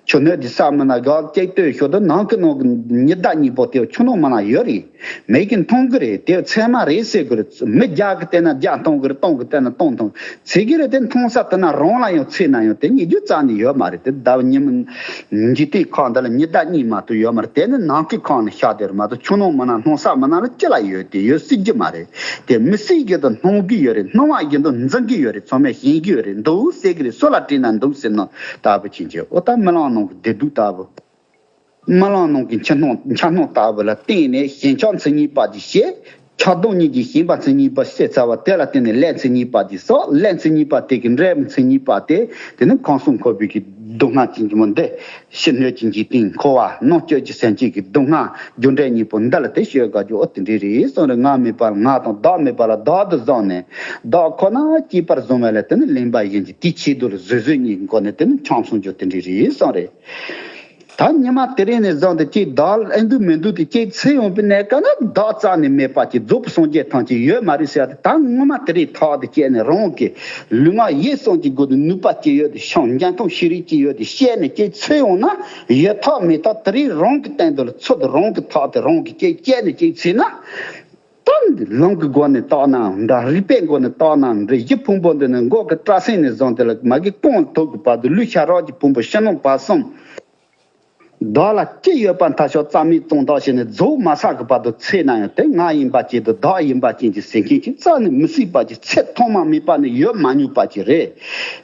ཆུ་སྣོད་དེ་ས་མིན་ན་ག་གཅིག་ལྟོས་ཤོག་དང་ནང་གི་ནང་གི་ཉི་ཟླ་གཉིས་པོ་དེ་ཆུ་ནང་མིན་ན་ཡོད་རེད། མིག་གིས་མཐོང་གི་རེད། དེ་ཚད་མ་རེད་ཟེར་གི་རེད། མི་བརྒྱ་གིས་བལྟས་ན་བརྒྱ་མཐོང་གི་རེད། སྟོང་གིས་བལྟས་ན་སྟོང་མཐོང་ཚེ་གི་རེད། དེ་མཐོང་ས་དེ་ན་རང་ལ་ཡང་ཚེ་ན་ཡང་དེ་རྙེད་རྒྱུ་རྩ་ནས་ཡོད་མ་རེད། དེ་ཟླ་བ་ཉི་མ་འཇིག་རྟེན་ཁམས་འདི་ལ་ཉི་ཟླ་གཉིས་མ་གཏོགས་ཡོད་མ་རེད། དེ་ནི་ནམ་མཁའི་ཁམས་ནས་ཤར་དེ་རེད་མ་གཏོགས་ཆུ་ནང་མིན་ན་སྣང་ས་མིན་ན་ལ་ཅི་ལ་ཡོད་དེ་ཡོད་སྲིད་ཀྱི་མ་རེད། དེ་མི་སྲིད་ཀྱི་དང་སྣང་གི་ཡོད་རེད། སྣང་བ་བཞིན་དུ་འཛིན་གི་ཡོད་རེད། ཚང་མས་ཞེན་གི་ཡོད་རེད། འདུག་ཟེར་གི་རེད། སུ་ལ་དྲིས་ན་འདུག་ཟེར་ན་ལྟ་བུ་ཅན་གྱི་ཨོ་ད་རྨི་ལམ་ནང་གི་བདེ་སྡུག་ལྟ་བུ། རྨི་ལམ་ནང་གི་འཆར་སྣང་འཆར་སྣང་ལྟ་བུ་ལ་བརྟེན་ནས་ཞེན་ཆགས་མཚན་ཉིད་པ་དེ་བྱས། ཆགས་སྡང་གཉིས་ཀྱིས་ཞེན་པ་མཚན་ཉིད་པ་སྐྱེས་ཚར་བ་དེ་ལ་བརྟེན་ནས་ལས་མཚན་ཉིད་པ་དེ་སོགས། ལས་མཚན་ཉིད་པ་དེ་གི་འབྲས་བུ་མཚན་ཉིད་པ་དེ་དེ་ནི་ཁམས་གསུམ་འཁོར་བའི་གི་སྡུག་བསྔལ་གྱི་འཇིགས་མོ་འདི་ཕྱི་སྣོད་ཀྱི་འཇིག་རྟེན་འཁོར་བ། ནང་བཅུད་ཀྱི་སེམས་ཅན་གྱི་སྡུག་བསྔལ་རྒྱུ་འབྲས་གཉིས་པོ་འདི་ལ་དེ་ཤོད་དགའ་རྒྱུ། འོ་དེ་འདྲ་རེད་གསུངས་རེད། ང་མེད་པ་ལ་ང་དང་བདག་མེད་པ་ལ་བདག་ཏུ་བཟུང་ནས་བདག་ཁོ་ན་གཅིག་པར་བཟུང་བ་ལ་དེ་ནི་ལེན་པ་ཡིན་གྱི། དེའི་ཆེད་དུ་ལ་བཟོད་བཟོད་གཉིས་སྒོ་ནས་དེ་ནི་འཁྱམས་སོང་རྒྱུ་དེ་འདྲ་རེད་གསུངས་རེད། ད་ཉི་མ་དེ་རིང་ནས་བཟུང་སྟེ་ཅིག་བདག་ཨེ་འདུག་མི་འདུག་དེ་ཅིག་ཚེ་ཡོང་པའི་གནས་སྐབས་ན་བདག་རྩ་ནས་མེད་པ་ཅིག་རྫོགས་པའི་སངས་རྒྱས་ཐམས་ཅད་ཡོད་མ་རེད་ཟེར་ཏེ། ད་ངོ་མ་དེ་རིང་ཐག་དེ་བཅད་ནས་རང་གི་ལུས་ངག་ཡིད་གསུམ་གྱི་སྒོ་ནས་ནུས་པ་ཅི་ཡོད་དེ་ཤོང་། འཇོན་ཐང་ཤེས་རིག་ཅི་ཡོད་དེ་བཤད་ནས་ཅིག་ཚེ་ཡོང་ན་ཡོད་ཐག་མེད་ཐག་དེ་རིང་རང་གི་སྟེང་དུ་ལ་ཚུར་དུ་རང་གི་ཐག་དེ་རང་གིས་ཅིག་བཅད་ནས་ཅིག་ཚེ་ན། ད་ལམ་གྱི་སྒོ་ནས་བརྟགས་ན་འདྲ། རིག་པའི་སྒོ་ནས་བརྟགས་ན་འདྲ། གཞི་ཕུང་པོ་འདི་ནི་མགོ་གི་སྐྲ་སེན་ནས་བཟུང་སྟེ་ལ་མ་གི་རྐང་ཐུག་གི་བར་དུ་ལུས་ཤ་རོགས་ཀྱི་ཕུང་པོ་ཕྱི་ནང་བར་གསུམ། བདག་ལ་ཅི་ཡོད་པ་མཐའ་ཤོར་རྩ་མེད་གཙང་དག་བྱས་ནས་རྫོགས་མ་ཚར་གི་བར་དུ་ཚེ་ན་ཡང་དེ་ང་ཡིན་པ་ཅན་དང་བདག་ཡིན་པ་ཅན་གྱི་ཟེར་མཁན་གྱི་རྩ་ནས་མི་སྲིད་པ་ཅིག་ཚེ་ཐོག་མ་མེད་པ་ནས་ཡོད་མ་མྱོང་པ་ཅིག་རེད།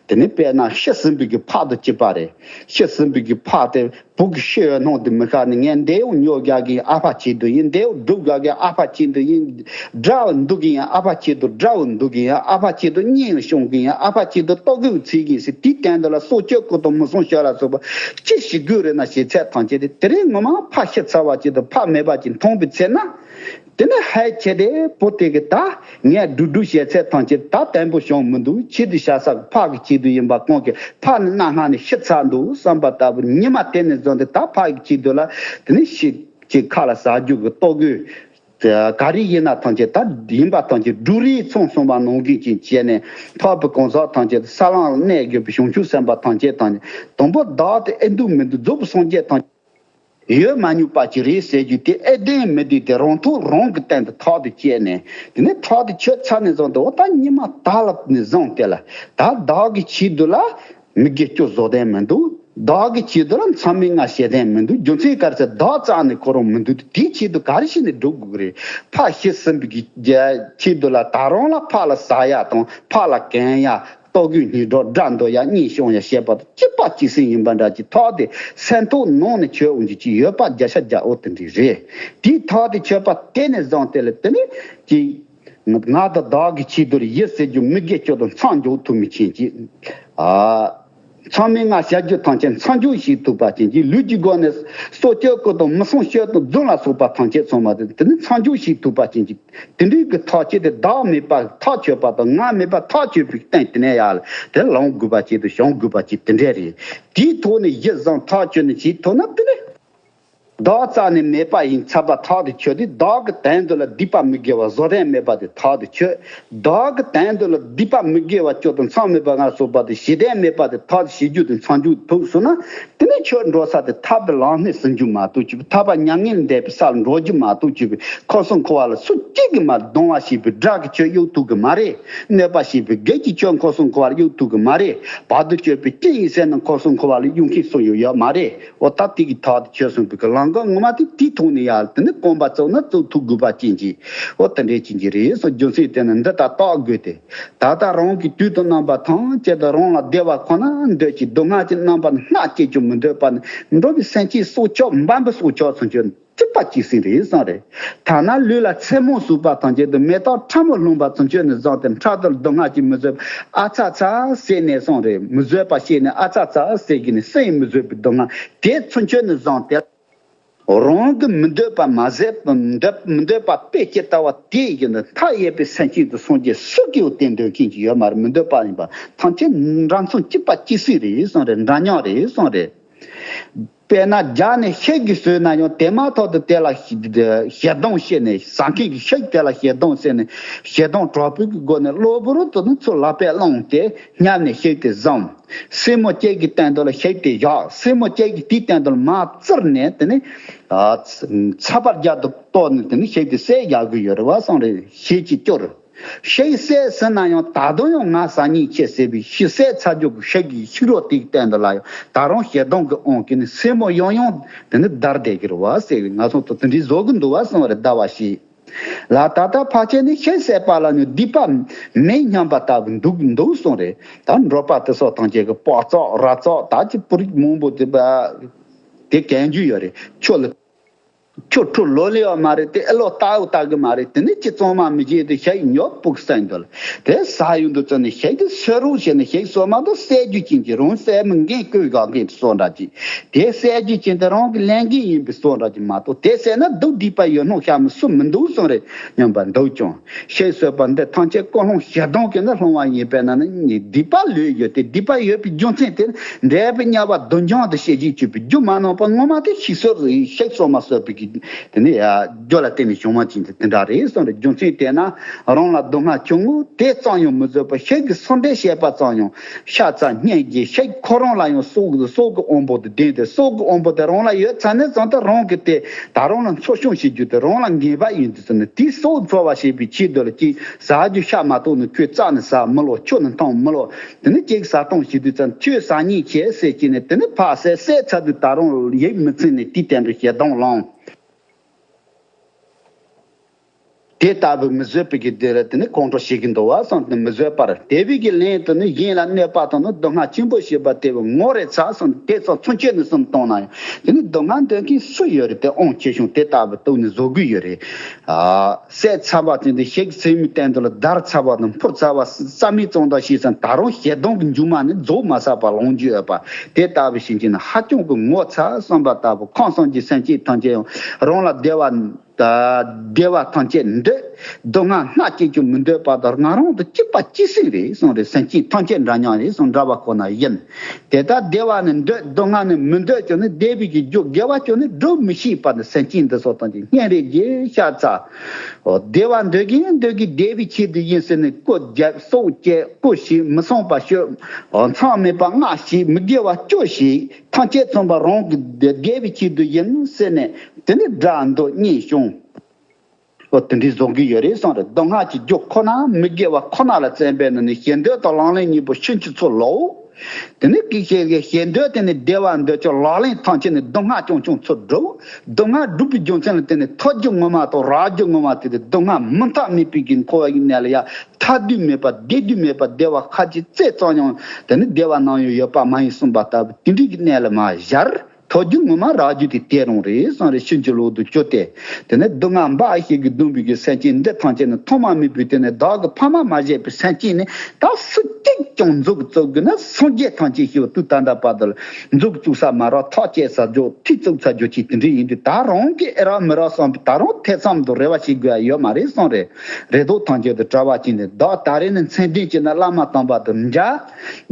དེ་ནི་དཔེར་ན་ཤི་ཟིན་པའི་གི་ཕག་དང་གཅིག་པ་རེད། ཤི་ཟིན་པའི་གི་ཕག་དེ་བུ་གི་ཤི་ཡོད་སྣང་དུ་མི་ཤར་ནས། ངས་འདི་ཡང་ཉོ་དགའ་གི་ཡིན། ཨ་ཕ་ཆེད་དུ་ཡིན། འདི་ཡང་སྒྲུབ་དགའ་གི་ཡིན། ཨ་ཕ་ཆེད་དུ་ཡིན། དགྲ་བོ་འདུལ་གི་ཡིན། ཨ་ཕ་ཆེད་དུ་དགྲ་བོ་འདུལ་གི་ཡིན། ཨ་ཕ་ཆེད་དུ་གཉེན་སྐྱོང་གི་ཡིན། ཨ་ཕ་ཆེད་དུ་ལྟོ་གོས་འཚོལ་གི་ཡིན་ཟེར། དེའི་སྟེང་དུ་ལ་སྲོག་གཅོད་སྐུ་དང་མི་བསྲུང་ཕྱིར་ལ་སོགས་པ་ཅི་ཞིག་དགོས་རེད་ན་བྱེད་ཚད་ཐམས་ཅད་དེ་དེ་རིང་ངོ་མ་ཕ་ཤི་ཚར་བ་ཅིག་དང་ཕ་མེད་པ་ཅིག་མཐོང་བའི་ཚེ་ན། དེ་ནས་ཧད་ཆེ་དེ་བུ་དེ་གི་ད་ངས་སྒྲུབ་སྒྲུབ་བྱེད་ཚད་ཐམས་ཅད་ད་བརྟན་པོ་བྱུང་མི་འདུག་ཆེད་དུ་བྱ་ས་ཕ་གི་ཆེད་དུ་ཡིན་པ་གང་གི་ཕ་ནི་གནའ་སྔ་ནས་ཤི་ཚར་འདུག་བསམ་པ་ལྟ་བུ་ཉི་མ་དེ་ནས་བཟུང་སྟེ་ད་ཕ་གི་ཆེད་དུ་ལ་དེ་ནས་ཤི་ཅིག་ཁ་ལ་ཟ་རྒྱུ་གི་ལྟོ་གོས་ག་རེ་ཡིན་ན་ཐམས་ཅད་ད་ཡིན་པ་ཐམས་ཅད་འབྲུ་རིགས་ཚང་སོང་བ་ནང་བཞིན་ཅིག་བྱས་ནས་ཕ་བུ་གང་ཟག་ཐམས་ཅད་ས་ལམ་ལ་གནས་དགོས་པའི་བྱང་ཆུབ་སེམས་དཔའ་ཐམས་ཅད་དང་དང་པོ་བདག་དེ་ཨེ་འདུག་མི་འདུག་རྫོགས་པའི་སངས་རྒྱས་ཐམས་ཡོད་མ་མྱོང་པ་ཅིག་རེད་ཟེར་རྒྱུ་དེ་ཨེ་བདེན་མི་བདེན་དེ་རང་ཐོག་རང་གི་སྟེང་དུ་ཐག་དེ་བཅད་ནས། དེ་ནས་ཐག་དེ་ཆོད་ཚར་ནས་བཟུང་སྟེ་འོ་ད་ཉི་མ་ད་ལ་ནས་བཟུང་སྟེ་ལ་ད་བདག་གི་ཆེད་དུ་ལ་མི་དགེ་བཅུ་བཟོ་དོན་མི་འདུག་བདག་གི་ཆེད་དུ་ལ་མཚམས་མེད་ལྔ་བྱེད་དོན་མི་འདུག་རྒྱུ་མཚན་ག་རེ་ཟེར་བདག་རྩ་ནས་ཁོ་རང་མི་འདུག་དེའི་ཆེད་དུ་ག་རེ་བྱས་ནས་སྒྲུབ་དགོས་ཀྱི་རེད། ཕ་ཤི་ཟིན་པའི་གི་ཆེད་དུ་ལ་ད་རུང་ལ་ཕ་ལ་ཟ་ཡ་དང་ཕ་ལ་གོན་ཡ། ལྟོ་གོས་སྙིང་སྒྲོག་དགྲ་འདུལ་ཡ་གཉེན་སྐྱོང་ཡ་བྱེད་པ་དང་གཅིག་པ་གཅིག་སེམས་ཡིན་པ་འདྲ་ཅིག་ཐག་དེ་སེམས་ཐོག་ནང་ནས་ཆོད་འོང་རྒྱུ་ཅིག་ཡོད་པ་བརྒྱ་ཆ་བརྒྱ་འོ་དེ་འདྲ་རེད། དེའི་ཐག་དེ་ཆོད་པ་དེ་ནས་བཟུང་སྟེ་ལ་དེ་ནས་ཅིག་ང་དང་བདག་གི་ཆེད་དུ་ཡིད་ཟེར་རྒྱུ་མི་དགེ་བཅུ་དང་མཚམས་འཇོག་ཐུབ་མི་ཆེན་ཅིག་ཨ། མཚམས་མེད་ལྔ་བྱ་རྒྱུ་ཐམས་ཅད་མཚམས་འཇོག་བྱེད་ཐུབ་པ་ཅན་གྱི་ལུས་ཀྱི་སྒོ་ནས་སྲོག་གཅོད་རྐུ་དང་མི་བསྲུང་སྤྱོད་དང་རྫུན་ལ་སོགས་པ་ཐམས་ཅད་ཚང་མ་དེ་དེ་ནི་མཚམས་འཇོག་བྱེད་ཐུབ་པ་ཅན་གྱི་དེ་འདྲའི་གི་ཐག་བཅད་དེ་བདག་མེད་པ་ཐག་ཆོད་པ་དང་ང་མེད་པ་ཐག་ཆོད་པའི་སྟེང་དེ་ནས་ཡར་ལ་དེ་ལོངས་དགོས་པ་ཅིག་དང་བྱུང་དགོས་པ་ཅིག་དེ་འདྲ་རེད། དེའི་ཐོག་ནས་ཡིད་བཟང་ཐག་ཆོད་ནས་བྱེད་ཐུབ་ན་དེ་ནི། བདག་རྩ་ནས་མེད་པ་ཡིན་ཚར་བ་ཐག་དེ་ཆོད་དེ་བདག་གི་དོན་དུ་ལ་སྡིག་པ་མི་དགེ་བ་བཟོ་དོན་མེད་པ་དེ་ཐག་དེ་ཆོད། བདག་གི་དོན་དུ་ལ་སྡིག་པ་མི་དགེ་བ་བཅུ་དང་མཚམས་མེད་པ་ལྔ་སོགས་པ་དེ་བྱེད་དོན་མེད་པ་དེ་ཐག་དེ་བྱེད་རྒྱུ་དེ་མཚམས་འཇོག་ཐུབ་སོང་ན་དེ་ནས་ཆོས་འགྲོ་ས་དེ་ཐར་པའི་ལམ་སྣེ་ཟིན་རྒྱུ་མ་གཏོགས་ཅིག་ཐར་པ་མྱ་ངན་འདས་པའི་སར་འགྲོ་རྒྱུ་མ་གཏོགས་ཅིག་ཁམས་གསུམ་འཁོར་བ་ལ་སུ་གཅིག་གིས་མ་གདུང་བ་བྱེད་པའི་དགྲ་གི་ཆོས་གཡུག་ཐུབ་གི་མ་རེད། གནོད་པ་བྱེད་པའི་བགེགས་ཀྱི་ཆོས་ཁམས་གསུམ་འཁོར་བར་གཡུག་ཐུབ་གི་མ་རེད། བར་དུ་གཅོད་པའི་སྤྱན་ཡིན་ཟེར་ན་ཁམས་གསུམ་འཁོར་བ་ལ་གཡུག་མཁན་སུ་ཡང་ཡོད་མ་རེད། འོ་ད་དེ་གི་ཐག་དེ་ཆོད་སོང་བའི་གི་ལམ་ཁ་ངོ་མ་དེ་དེའི་ཐོག་ནས་ཡར་དེ་ནི་གོམ་པ་བཙུགས་ན་བཙུགས་ཐུབ་དགོས་པ་ཅན་གྱི་འོ་དེ་འདྲའི་ཅན་གྱི་རེད་སོ། རྒྱུ་མཚན་དེ་ནི་འདི་ལྟར་བརྟག་དགོས་ཏེ། ད་ལྟ་རང་གི་དུས་དང་རྣམ་པ་ཐམས་ཅད་དུ་རང་ལ་བདེ་བ་ཁོ་ན་འདོད་ཀྱི་སྡུག་བསྔལ་གྱི་རྣམ་པ་སྣ་གཅིག་ཀྱང་མི་འདོད་པ་ནི་འགྲོ་བའི་སེམས་ཅན་སྲོག་ཆགས་འབའ་འབུ་སྲོག་ཆགས་ཚུན་ཆོད། གཅིག་པ་གཅིག་སེམས་རེད་བསམ་རེད། ཐ་ན་ལུས་ལ་མཚན་མོ་ཟུག་པ་དང་བཅས་ཏེ་མེ་ཏོག་ཕྲ་མོ་ལྷུང་པ་ཚུན་ཆོད་ནས་བཟུང་སྟེ་འཕྲལ་དུ་སྡུག་བསྔལ་གྱིས་མི་བཟོད་པ་ཨ་ཚ་ཚ་ཟེར་ནས་བསམ་རེད། མི་བཟོད་པ་ཤེས་ནས་ཨ་ཚ་ཚ་ཟེར་གྱི་ནས་སེམས་མི་བཟོད་པའི་སྡུག་བསྔལ་དེ་ཚུན་ཆོད་ནས་བཟུང་སྟེ། རང་གི་མི་འདོད་པ་མ་ཟད་མི་འདོད་མི་འདོད་པ་དཔེ་ཇི་ལྟ་བ་དེ་བཞིན་དུ་མཐའ་ཡས་པའི་སེམས་ཅན་དུ་སངས་རྒྱས་སུ་སྐྱེ་བོ་དེ་འདོད་མཁན་གྱི་ཡོད་མ་རེད། མི་འདོད་པ་ཡིན་པ་ཐམས་ཅད་འདྲ་མཚུངས་གཅིག་པ་གཅིག་སེམས་རེད་བསམ་རེད། འདྲ་མཉམ་རེད་བསམ་རེད། དཔེར་ན་རྒྱ་ནས་ཤིག་གིས་ཟོས་ན་ཡང་དེ་མ་ཐག་ཏུ་དེ་ལ་ཞེ་སྡང་བྱས་ནས་ཟ་མཁན་གྱི་ཤིག་དེ་ལ་ཞེ་སྡང་བྱས་ནས་ཞེ་སྡང་དྲག་པོའི་སྒོ་ནས་གློ་བུར་དུ་ནི་ཚུར་ལག་པས་བླངས་ཏེ་སྙམ་ནས་ཤིག་དེ་བཟུང་། སེན་མོ་གཅིག་གི་སྟེང་དུ་ལ་ཤིག་དེ་བཞག་སེན་མོ་གཅིག་གིས་དེའི་སྟེང་དུ་ལ་མར་བཙིར་ནས་དེ་ནི་ཚ་བ་རྒྱབ་ཏུ་གཏོར་ནས་དེ་ནི་ཤིག་དེ་བསད་རྒྱག་གི་ཡོད་རེད་བ་བསམ་རེད། ཤིག་གིས་སྐྱོར། ཤིག་བསད་ཟིན་ན་ཡང་ད་དུང་ཡང་ང་ཟ་སྙིང་རྗེ་ཟེར་བའི་ཤིག་བསད་ཚར་རྒྱུ་གི་ཤིག་གི་ཤིག་རོ་དེའི་སྟེང་དུ་ལ་ཡང་ད་རུང་ཞེ་སྡང་གི་དབང་གིས་ནི་སེན་མོ་ཡང་ཡང་དེ་ནི་བརྡར་བསྡད་ཀྱི་རེད་བ་ཟེར་བའི་ང་ཚོ་ཚོ་དེ་འདྲའི་བཟོ་གི་འདུག་བ་བསམ་རེད། ཟླ་བ་ཤིག་ལ་ད་ལྟ་ཕལ་ཆེར་ནི་ཤིག་བསད་པ་ལ་ནི་སྡིག་པ་མེད་སྙམ་པ་ལྟ་བུ་འདུག་འདུག་གསུངས་རེད། ད་འབྲོག་པ་དེ་ཚོ་ཐམས་ཅད་ཀྱི་པགས་བཙོག་ར་བཙོག་ད་ཅི་པུ་རིགས་མང་པོ་དེ་པ་དེ་གན་རྒྱུ་ཡོད་རེད། ཁྱོད་ལ། ཁྱོད་ཁྲོ་ལོ་ལེ་བ་མ་རེད་དེ། ཨེ་ལོ་ལྟ་འུ་ལྟ་གི་མ་རེད། དེ་ནི་ཅི་གཙང་མ་མི་བྱེད་དེ་ཤ་ཡི་ཉོ་སྤུག་ས་ཡིན་འདོད་ལ། དེ་ས་ཡོད་འདུག་ཙང་ནི་ཤ་དེ་སོད་རོགས་བྱས་ནས་ཤ་སོ་མ་དང་བསད་རྒྱུ་ཅན་གྱི་རང་བསད་མི་འགན་བསྐུལ་ག་གི་སོ་འདྲ་ཅིག་དེ་བསད་རྒྱུ་ཅན་དེ་རང་གི་ལས་འགན་ཡིན་པའི་སོ་འདྲ་ཅིག་མ་གཏོགས། དེ་བསད་ན་སྡུག་སྡིག་པ་ཡོད་སྣང་ཤ་མི་སུ་མི་འདུག་སོང་རེད། སྙམ་པ་འདུག་ཀྱང་། ཤ་སོད་པ་འདི་ཐམས་ཅད་ཀུན་སློང་ཞེ་སྡང་གིས་ནི་སློང་བ་ཡིན་པས་ན་ནི་སྡིག་པ་ལོས་ཡོད་དེ། སྡིག་པ་ཡོད་པའི་རྒྱུ་མཚན་དེ་འདས་པའི་དམྱལ་བ་སྡུག་བསྔལ་དུ་ཤེས་བྱེད་སྤྱོད་པའི་རྒྱུ་མ་ནོར་བ་ངོ་མ་དེ་ཤིག་སོད་ཤ་སོ་མ་སོད་པའི་གི་དེ་ནི་རྒྱུ་ལ་བརྟེན་ནས་བྱུང་བ་ཅན་དེ་དེ་འདྲ་རེད་གསུངས་རེད། རྒྱུ་མཚན་དེས་ན་རང་ལ་སྡུག་བསྔལ་བྱུང་ངོ་། དེ་ཙམ་ཡང་མི་བཟོད་པར་ཤ་གི་སོ་འདྲེ་བྱས་པ་ཙམ་ཡང་ཤ་ཚ་སྙན་གྱི་ཤ་ཁོ་རང་ལ་ཡང་སྲོག་གི་སྲོག་གི་དབང་པོ་དེ་ལྡན་ཏེ། སྲོག་གི་དབང་པོ་དེ་རང་ལ་ཡོད་ཚར་ནས་ཙང་དུ་རང་གི་དེ་ད་རང་ལ་འཚོ་སྐྱོང་བྱེད་རྒྱུ་དེ་རང་ལ་ངེས་པ་ཡིན་དུས་ཙང་ནི་དེའི་སྲོག་འཚོ་བ་བྱེད་པའི་ཆེད་དུ་ལ་ཅིག་ཟ་རྒྱུ་ཤ་མ་གཏོགས་ནི་ཁྱོད་རྩ་ནས་ཟ་མི་ལོ། ཆུ་ནི་འཐུང་མི་ལོ། དེ་ནི་ཅིག་ཟ་སྟངས་བྱེད་དུས་ཙང་ཁྱོད་ཟ་ཉེས་ཆེ་ཟེར་གྱིས་ནས་དེ་ནི་ཕར་བསད། བསད་ཚར་དུས་ད་རུང་ཡིད་མི་ཚིམ་ནས་དེའི་སྟེང་དུ་ཞེ་སྡང་ལངས། དེ་ལྟ་བུའི་མི་བཟོད་པའི་གི་དེ་ལ་དེ་ནི་ཁོང་ཁྲོ་བྱེད་ཀྱི་འདུག་བ་བསམ་དུ་མི་བཟོད་པར་དེ་བས་ཀྱི་ལན་དུ་ནི་གཞན་ལ་གནོད་པ་དང་ནི་སྡུག་བསྔལ་ཆེན་པོ་བྱེད་པ་དེ་བས་ངོ་རེ་ཚ་གསུངས། དེ་ཚོ་ཚུན་ཆད་ནི་གསུམ་བཏང་ན་ཡང་དེ་ནི་སྡུག་བསྔལ་འདོད་མཁན་སུ་ཡོད་རེད། དེ་དབང་ཆེ་ཆུང་དེ་ལྟ་བུ་གཏུགས་ནས་བཟོ་དགོས་ཡོད་རེད། ཨ། བསད་ཚར་བ་དེ་འདི་ཤིག་སེམས་མི་བརྟན་དུ་ལ་བརྡར་ཚར་བ་དང་འཕུར་ཚར་བ་རྩ་མེད་བཙོང་ད་ཤེས་ཙང་ད་རུང་ཞེ་སྡང་གི་མཇུག་མ་ནི་རྫོགས་མ་ཟ་བར་ལོངས་རྒྱུ་ཡོད་པ་དེ་ལྟ་བུ་ཞིག་ཅིག་ནི་ཧ་ཅང་གི་ངོ་ཚ་བསམ་པ་ལྟ་བུ་ཁམས་གསུམ་གྱི་སེམས་ཅན་ཐམས་ཅད་ཡང་རང་ལ་བདེ་བ། ད་བདེ་བ་ཐམས་ཅད་འདོད། སྡུག་བསྔལ་སྣ་གཅིག་ཀྱང་མི་འདོད་པ་དང་ང་རང་དང་གཅིག་པ་གཅིག་སྲིད་རེད་གསུངས་རེད། སེམས་ཅན་ཐམས་ཅད་འདྲ་མཉམ་རེད་གསུངས། འདྲ་བ་ཁོ་ན་ཡིན། དེ་ལྟར་བདེ་བ་ནི་འདོད། སྡུག་བསྔལ་ནི་མི་འདོད་ཀྱང་ནི་བདེ་བའི་གི་རྒྱུ་དགེ་བ་ཀྱང་ནི་སྒྲུབ་མི་ཤེས་པ་ནི་སེམས་ཅན་འདི་ཚོ་ཐམས་ཅད་སྙན་རེ་རྒྱས་ཤ་ཚ། འོ་བདེ་བ་འདོད་ཀྱིན་འདོད་ཀྱིན་བདེ་བའི་ཆེད་དུ་ཡིན་ཟེར་ནས་རྐུ་རྒྱབ་སྲོག་བཅད་རྐུ་ཞིག་མི་སྲུན་པ་ཤོད། མཚམས་མེད་པ་སྔ་ཞིག་མི་དགེ་བ་སྐྱོ་ཞིག་ཐམས་ཅད་མཚུངས་པ་རང་གི་བདེ་བའི་ཆེད་དུ་ཡིན་ཟེར་ནས་དེ་ནི་དགྲ་འདོད་གཉིས་བྱུང་། འོ་དེ་འདྲའི་བཟོ་གི་ཡོད་རེད་གསུངས་རེད། སྡུག་བསྔལ་གྱི་རྒྱུ་ཁོ་ན་མི་དགེ་བ་ཁོ་ན་ལ་བརྩོན་པས་ན་ནི་ཞེ་འདོད་དང་ལག་ལེན་གཉིས་པོ་ཕྱིན་ཅི་ཚུལ་ལོ། དེ་ནི་ཀི་ཤེས་ཀྱི་ཞེ་འདོད་དེ་ནི་བདེ་བ་འདོད་ཀྱང་ལག་ལེན་ཐམས་ཅད་ནི་སྡུག་བསྔལ་ཅུང་ཅུང་ཚུར་སྒྲུབ། སྡུག་བསྔལ་སྒྲུབ་པའི་རྒྱུ་མཚན་ལ་བརྟེན་ནས་ཐོབ་རྒྱུ་ངོ་མ་དང་རག་རྒྱུ་ངོ་མ་དེ་དེ་སྡུག་བསྔལ་མུ་མཐའ་མེད་པའི་གི་འཁོར་བ་ཡི་གནས་ལ་ཡ་ཐར་དུས་མེད་པ་བདེ་དུས་མེད་པ་བདེ་བ་ཁ་ཅིག་རྩེ་ཙམ་ཡང་དེ་ནི་བདེ་བ་ནམ་ཡང་ཡོད་པ་མ་ཡིན་གསུངས་པ་ལྟ་བུ་དེ་འདྲའི་གི་གནས་ལ་མ་བཞར། ཐོབ་རྒྱུ་ངོ་མ་རག་རྒྱུ་དེ་དེ་རང་རེད་གསུངས་རེད། ཕྱིན་ཅི་ལོག་ཏུ་གྱུར་ཏེ། དེ་ནས་སྡུག་བསྔལ་འབའ་ཞིག་གིས་གདུང་བའི་གི་སེམས་ཅན་འདི་ཐམས་ཅད་ནི་ཐོག་མ་མེད་པའི་དེ་ནས་བདག་གི་ཕ་མ་མ་བྱས་པའི་སེམས་ཅན་ནི་ད་སུ་གཅིག་ཀྱང་མཛུབ་བཙུགས་དགོས་ན་སངས་རྒྱས་ཐམས་ཅད་ཤི་བ་དུས་ད་ལྟ་བར་དུ་ལ་མཛུབ་བཙུགས་ས་མ་རག་ཐག་བཅད་ས་འཇོག་ཐིག་བཙུགས་ས་འཇོག་ཅིག་དེ་འདྲ་ཡིན་དུས་ད་རང་གི་ཨེ་རག་མི་རག་བསམ་པའི་ད་རང་ཐེ་ཚོམ་དང་རེ་བ་བྱེད་དགོས་ཡ་ཡོད་མ་རེད་གསུངས་རེད། རེ་དོགས་ཐམས་ཅད་དུ་བྲལ་བ་ཅིག་ནས་བདག་ད་རེས་ནས་མཚན་ལྡན་བྱས་ན་བླ་མ་དམ་པ་དང་མཇལ།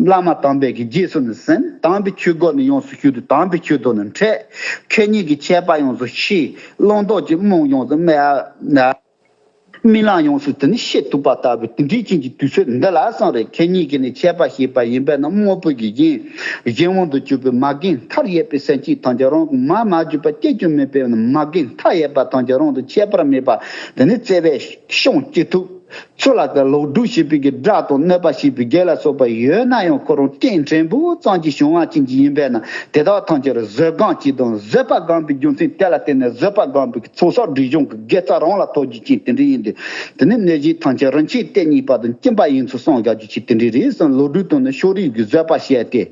བླ་མ་དམ་པའི་གི་རྗེས་སུ་ནི་ཟིན། དམ་པའི་ཆོས་སྒོ་ནི་ཡོངས་སུ་ཞུགས་ཏེ་དམ་པའི་ཆོས་དང་ནི་འཕྲད། ཁེ་ཉིན་གྱི་ཆད་པ་ཡོངས་སུ་ཤེས། བླང་དོར་གྱི་རྨོངས་ཡོངས་སུ་སྨྲ། རྨི་ལམ་ཡོངས་སུ་དེ་ནི་ཤེས་ཐུབ་པ་ལྟ་བུའི་དེ་འདྲའི་ཅན་གྱི་དུས་ཚོད་འདི་ལ་གསུངས་རེད། ཁེ་ཉིན་གྱི་ནི་ཆད་པ་ཤེས་པ་ཡིན་པས་ན་དངོས་པོ་གི་གཞན། གཞན་དབང་དུ་གྱུར་པའི་མ་རྒན་མཐའ་ཡས་པའི་སེམས་ཅན་ཐམས་ཅད་རང་གི་མ་མ་གྱུར་པ་སྐྱེ་རྒྱུ་མེད་པའི་མ་རྒན་མཐའ་ཡས་པ་ཐམས་ཅད་རང་དང་ཁྱད་པར་མེད་པ་དེ་ནི་བརྩེ་བས་སྐྱོང་ཅི་ཐུབ། ཚུར་ལ་ཀ་ལོག་སྒྲུབ་བྱེད་པའི་གི་དགྲ་དང་གནོད་པ་བྱེད་པའི་དགེ་ལ་སོགས་པ་ཡོད་ན་ཡང་ཁོ་རང་རྐྱེན་ཕྲན་བུ་ཙམ་གྱིས་བྱུང་བ་ཅན་གྱི་ཡིན་པས་ན་དེ་དག་ཐམས་ཅད་བཟོད་སྒོམ་གཅིག་དང་བཟོད་པ་སྒོམ་པའི་རྒྱུ་མཚན་དེ་ལ་བརྟེན་ནས་བཟོད་པ་སྒོམ་པའི་གི་ཚོགས་བསགས་སྒྲིབ་སྦྱོང་གི་དགེ་རྩ་རང་ལ་ཐོབ་རྒྱུ་ཅན་དེ་འདྲ་ཡིན་ཏེ། དེ་ནི་གནོད་བྱེད་ཐམས་ཅད་རིན་ཆེན་གཏེར་རྙེད་པ་དང་སྐྱིན་པ་ཡིན་ཚུལ་གསུངས་བཞག་རྒྱུ་ཅན་དེ་འདྲ་རེད་གསུངས། ལོག་སྒྲུབ་དང་ནི་ཕྱོགས་རིས་ཀྱི་བཟོད་པ་བཤད་དེ།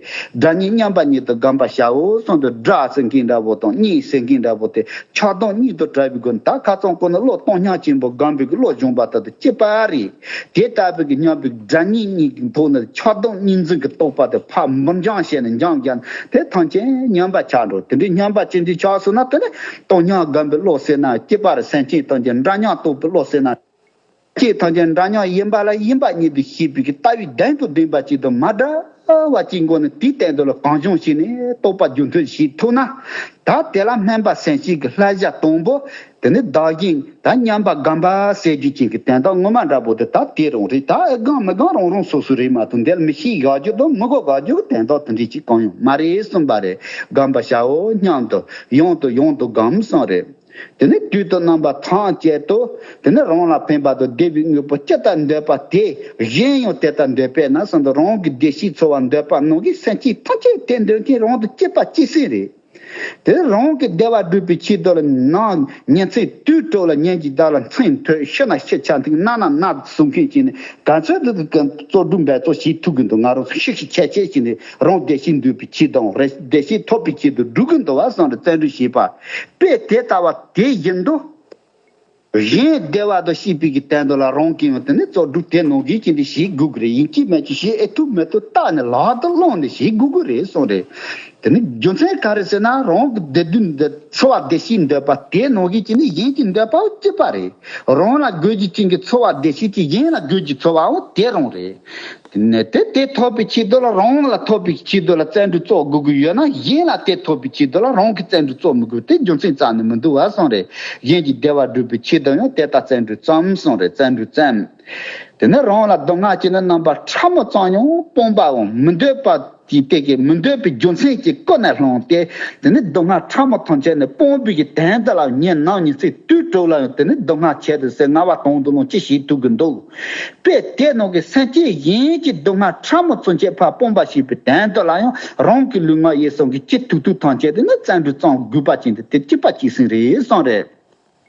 དགྲ་གཉེན་མཉམ་པ་ཉིད་དུ་སྒོམ་པར་བྱའོ་གསུངས་ཏེ། དགྲ་ཟེར་མཁན་འདྲ་པོ་དང་གཉེན་ཟེར་མཁན་འདྲ་པོ་དེ་ཆགས་སྡང་གཉིས་དང་བྲལ་བའི་སྒོ་ནས་ད་ཁ་ཚང་ཁོ་ན་བློ་གཏོང་སྙིང་ཆེན་པོ་སྒོམ་པའི་གི་བློ་སྦྱོང་བ་ལྟར་དུ་སྐྱིད་པ་རེད། དེ་ལྟ་བུའི་གི་མཉམ་པའི་དགྲ་གཉེན་གཉིས་ཀྱི་ཐོག་ནས་ཆགས་སྡང་གཉིས་འཛིན་གྱི་རྟོག་པ་དེ་ཕར་འབུར་འགྱངས་བྱས་ནས་འགྱངས་བརྒྱབ་ནས་དེ་ཐམས་ཅད་མཉམ་པ་ཆགས་འགྲོ། དེ་འདྲའི་མཉམ་པ་ཅན་དེ་ཆགས་སོང་ན་དེ་ནི་གཏོང་སྙིང་སྒོམ་པའི་བློ་ཟེར་ན་སྐྱིད་པ་རེད། སེམས་ཅན་ཐམས་ཅད་འདྲ་མཉམ་རྟོགས་པའི་བློ་ཟེར་ན། སྐྱེས་ཐམས་ཅད་འདྲ་མཉམ་ཡིན་པ་ལ་ཡིན་པ་ཉིད་དུ་ཤེས་པའི་ལྟ་བའི་གདེང་དང་ལྡན་པ་ཅིག་དང་མ་འདྲ་བ་ཅིག་མགོ་ནས་དེའི་སྟེང་དུ་ལ་གང་བྱུང་ཞིག་ནས་རྟོགས་པ་རྒྱུ་མཐུན་ཞིག་ཐུབ་ན། ད་དེ་ལ་སྨན་པ་སེམས་བསྐྱེད་ཀྱི་བསླབ་བྱ་དང་པོ་དེ་ནི་བདག་གཞན་ད་མཉམ་པ་སྒོམ་པ་ཟེར་རྒྱུ་ཅན་གྱི་དོན་དག་ངོ་མ་འདྲ་པོ་དེ་ད་དེ་རང་རེད། ད་ཨེ་སྒོམ་མི་སྒོམ་རང་རང་སོ་སོ་རེད་མ་གཏོགས་འདི་ལ་མི་ཤེས་དགག་རྒྱུ་དང་མི་གོ་དགག་རྒྱུ་གི་དོན་དག་དེ་འདྲ་ཅིག་གང་ཡང་མ་རེད་གསུངས་པ་རེད། སྒོམ་པར་བྱའོ་སྙམ་དུ་ཡང་དང་ཡང་དུ་སྒོམ་གསུངས་རེད། དེ་ནས་དུས་དང་རྣམ་པ་ཐམས་ཅད་དུ་དེ་ནས་རང་ལ་ཕན་པ་དང་བདེ་བའི་དངོས་པོ་ཇི་ལྟར་འདོད་པ་དེ་གཞན་ཡང་དེ་ལྟར་འདོད་པས་ན་གསུངས་ཏེ། རང་གི་བདེ་སྐྱིད་འཚོལ་བར་འདོད་པ་རྣམས་ཀྱིས་སེམས་ཅན་ཐམས་ཅད་དེ་འདོད་མཁན་རང་དང་གཅིག་པ་གཅིག་སེམས་རེད། དེ་རང་གི་བདེ་བ་སྒྲུབ་པའི་ཆེད་དུ་ལ་ནང་ཉིན་མཚན་དུས་དྲུག་ལ་ཉིན་གྱི་ཟླ་ལ་མཚན་ཐོས་ཕྱི་ན་ཕྱི་ཆ་མཐུན་གནམ་ན་གནམ་གསུང་མཁན་གྱི་ནི་ག་ཚོད་དུ་གཙོ་སྒྲུབ་འབད་རྩོལ་བྱེད་ཐུབ་ཀྱི་འདུག་ང་རང་ཚོ་ཤིག་ཤིག་ཆད་ཆད་ཀྱི་ནི་རང་བདེ་སྐྱིད་འདོད་པའི་ཆེད་དང་རེ་བདེ་སྐྱིད་ཐོབ་པའི་ཆེད་དུ་སྒྲུབ་ཀྱི་འདུག་བ་བསམ་རེ་བརྩོན་འགྲུས་བྱེད་པ། དཔེ་དེ་ལྟ་བ་དེ་བཞིན་དུ། གཞན་བདེ་བ་དང་སྐྱིད་པའི་གི་དོན་དུ་ལ་རང་གིས་ཡང་དེ་ནི་རྩོལ་སྒྲུབ་དེ་ནང་བཞིན་གྱི་འདི་བྱེད་དགོས་ཀྱི་རེད། ཡིན་གཅིག་མིན་གཅིག་བྱེད་ཨེ་ཐུབ་མི་ཐུབ་བརྟག་ནས་ལག་ཏུ་བླངས་ནས་བྱེད་དགོས་ཀྱི་རེད་གསུངས་རེད། དེ་ནི་རྒྱུ་མཚན་ག་རེ་ཟེར་ན་རང་གི་བདེ་སྡུག་འདི་འཚོ་བ་བདེ་སྐྱིད་འདོད་པ་དེ་ནང་བཞིན་གྱི་ནི་གཞན་གྱི་འདོད་པའང་གཅིག་པ་རེད། རང་ལ་དགོས་རྒྱུ་ཅན་གྱི་འཚོ་བ་བདེ་སྐྱིད་ཀྱི་གཞན་ལ་དགོས་རྒྱུ་འཚོ་བའང་དེ་རང་རེད། དེ་ནས་དེ་དེ་ཐོབ་པའི་ཆེད་དུ་ལ་རང་ལ་ཐོབ་པའི་ཆེད་དུ་ལ་བརྩོན་འགྲུས་རྩོལ་དགོས་ཀྱི་ཡོད་ན་གཞན་ལ་དེ་ཐོབ་པའི་ཆེད་དུ་ལ་རང་གིས་བརྩོན་འགྲུས་རྩོལ་མི་དགོས་དེ་རྒྱུ་མཚན་རྩ་ནས་མི་འདུག་བ་གསུངས་རེད། གཞན་གྱི་བདེ་བ་སྒྲུབ་པའི་ཆེད་དུ་ཡང་དེ་ལྟར་བརྩོན་འགྲུས་རྩོམ་གསུངས་རེད། བརྩོན་འགྲུས་རྩོམ། དེ་ནས་རང་ལ་སྡུག་བསྔལ་གྱི་ནི་རྣམ་པ་ཕྲ་མོ་ཙམ་ཡང་སྤངས་པའམ་མི་འདོད་པ་དེའི་སྟེང་གི་མི་འདོད་པའི་རྒྱུ་མཚན་གྱིས་ཀུན་ནས་བསླངས་ཏེ་དེ་ནི་སྡུག་བསྔལ་ཕྲ་མོ་ཐམས་ཅད་ནི་སྤོང་བའི་གི་དོན་དུ་ལ་ཉིན་ནམ་ཉིན་མཚན་དུས་དྲུག་ལ་ཡང་དེ་ནི་སྡུག་བསྔལ་ཆེད་དུ་ཟེར་ལྔ་བ་དོན་དུ་ལོངས་སྤྱོད་བྱེད་ཐུབ་ཀྱི་འདུག་དཔེ་དེ་ནང་གི་སེམས་ཅན་གཞན་གྱི་སྡུག་བསྔལ་ཕྲ་མོ་ཚུན་ཆད་ཕར་སྤོང་བ་ཞེས་པའི་དོན་དུ་ལ་ཡང་རང་གི་ལུས་ངག་ཡིད་གསུམ་གྱི་སྤྱི་ཐུག་ཐུག་ཐམས་ཅད་དེ་ནི་བརྩོན་འགྲུས་རྩོམ་དགོས་པ་ཅན་དུ་དེ་གཅིག་པ་གཅིག་སྲིང་རེད་གསུངས་རེད།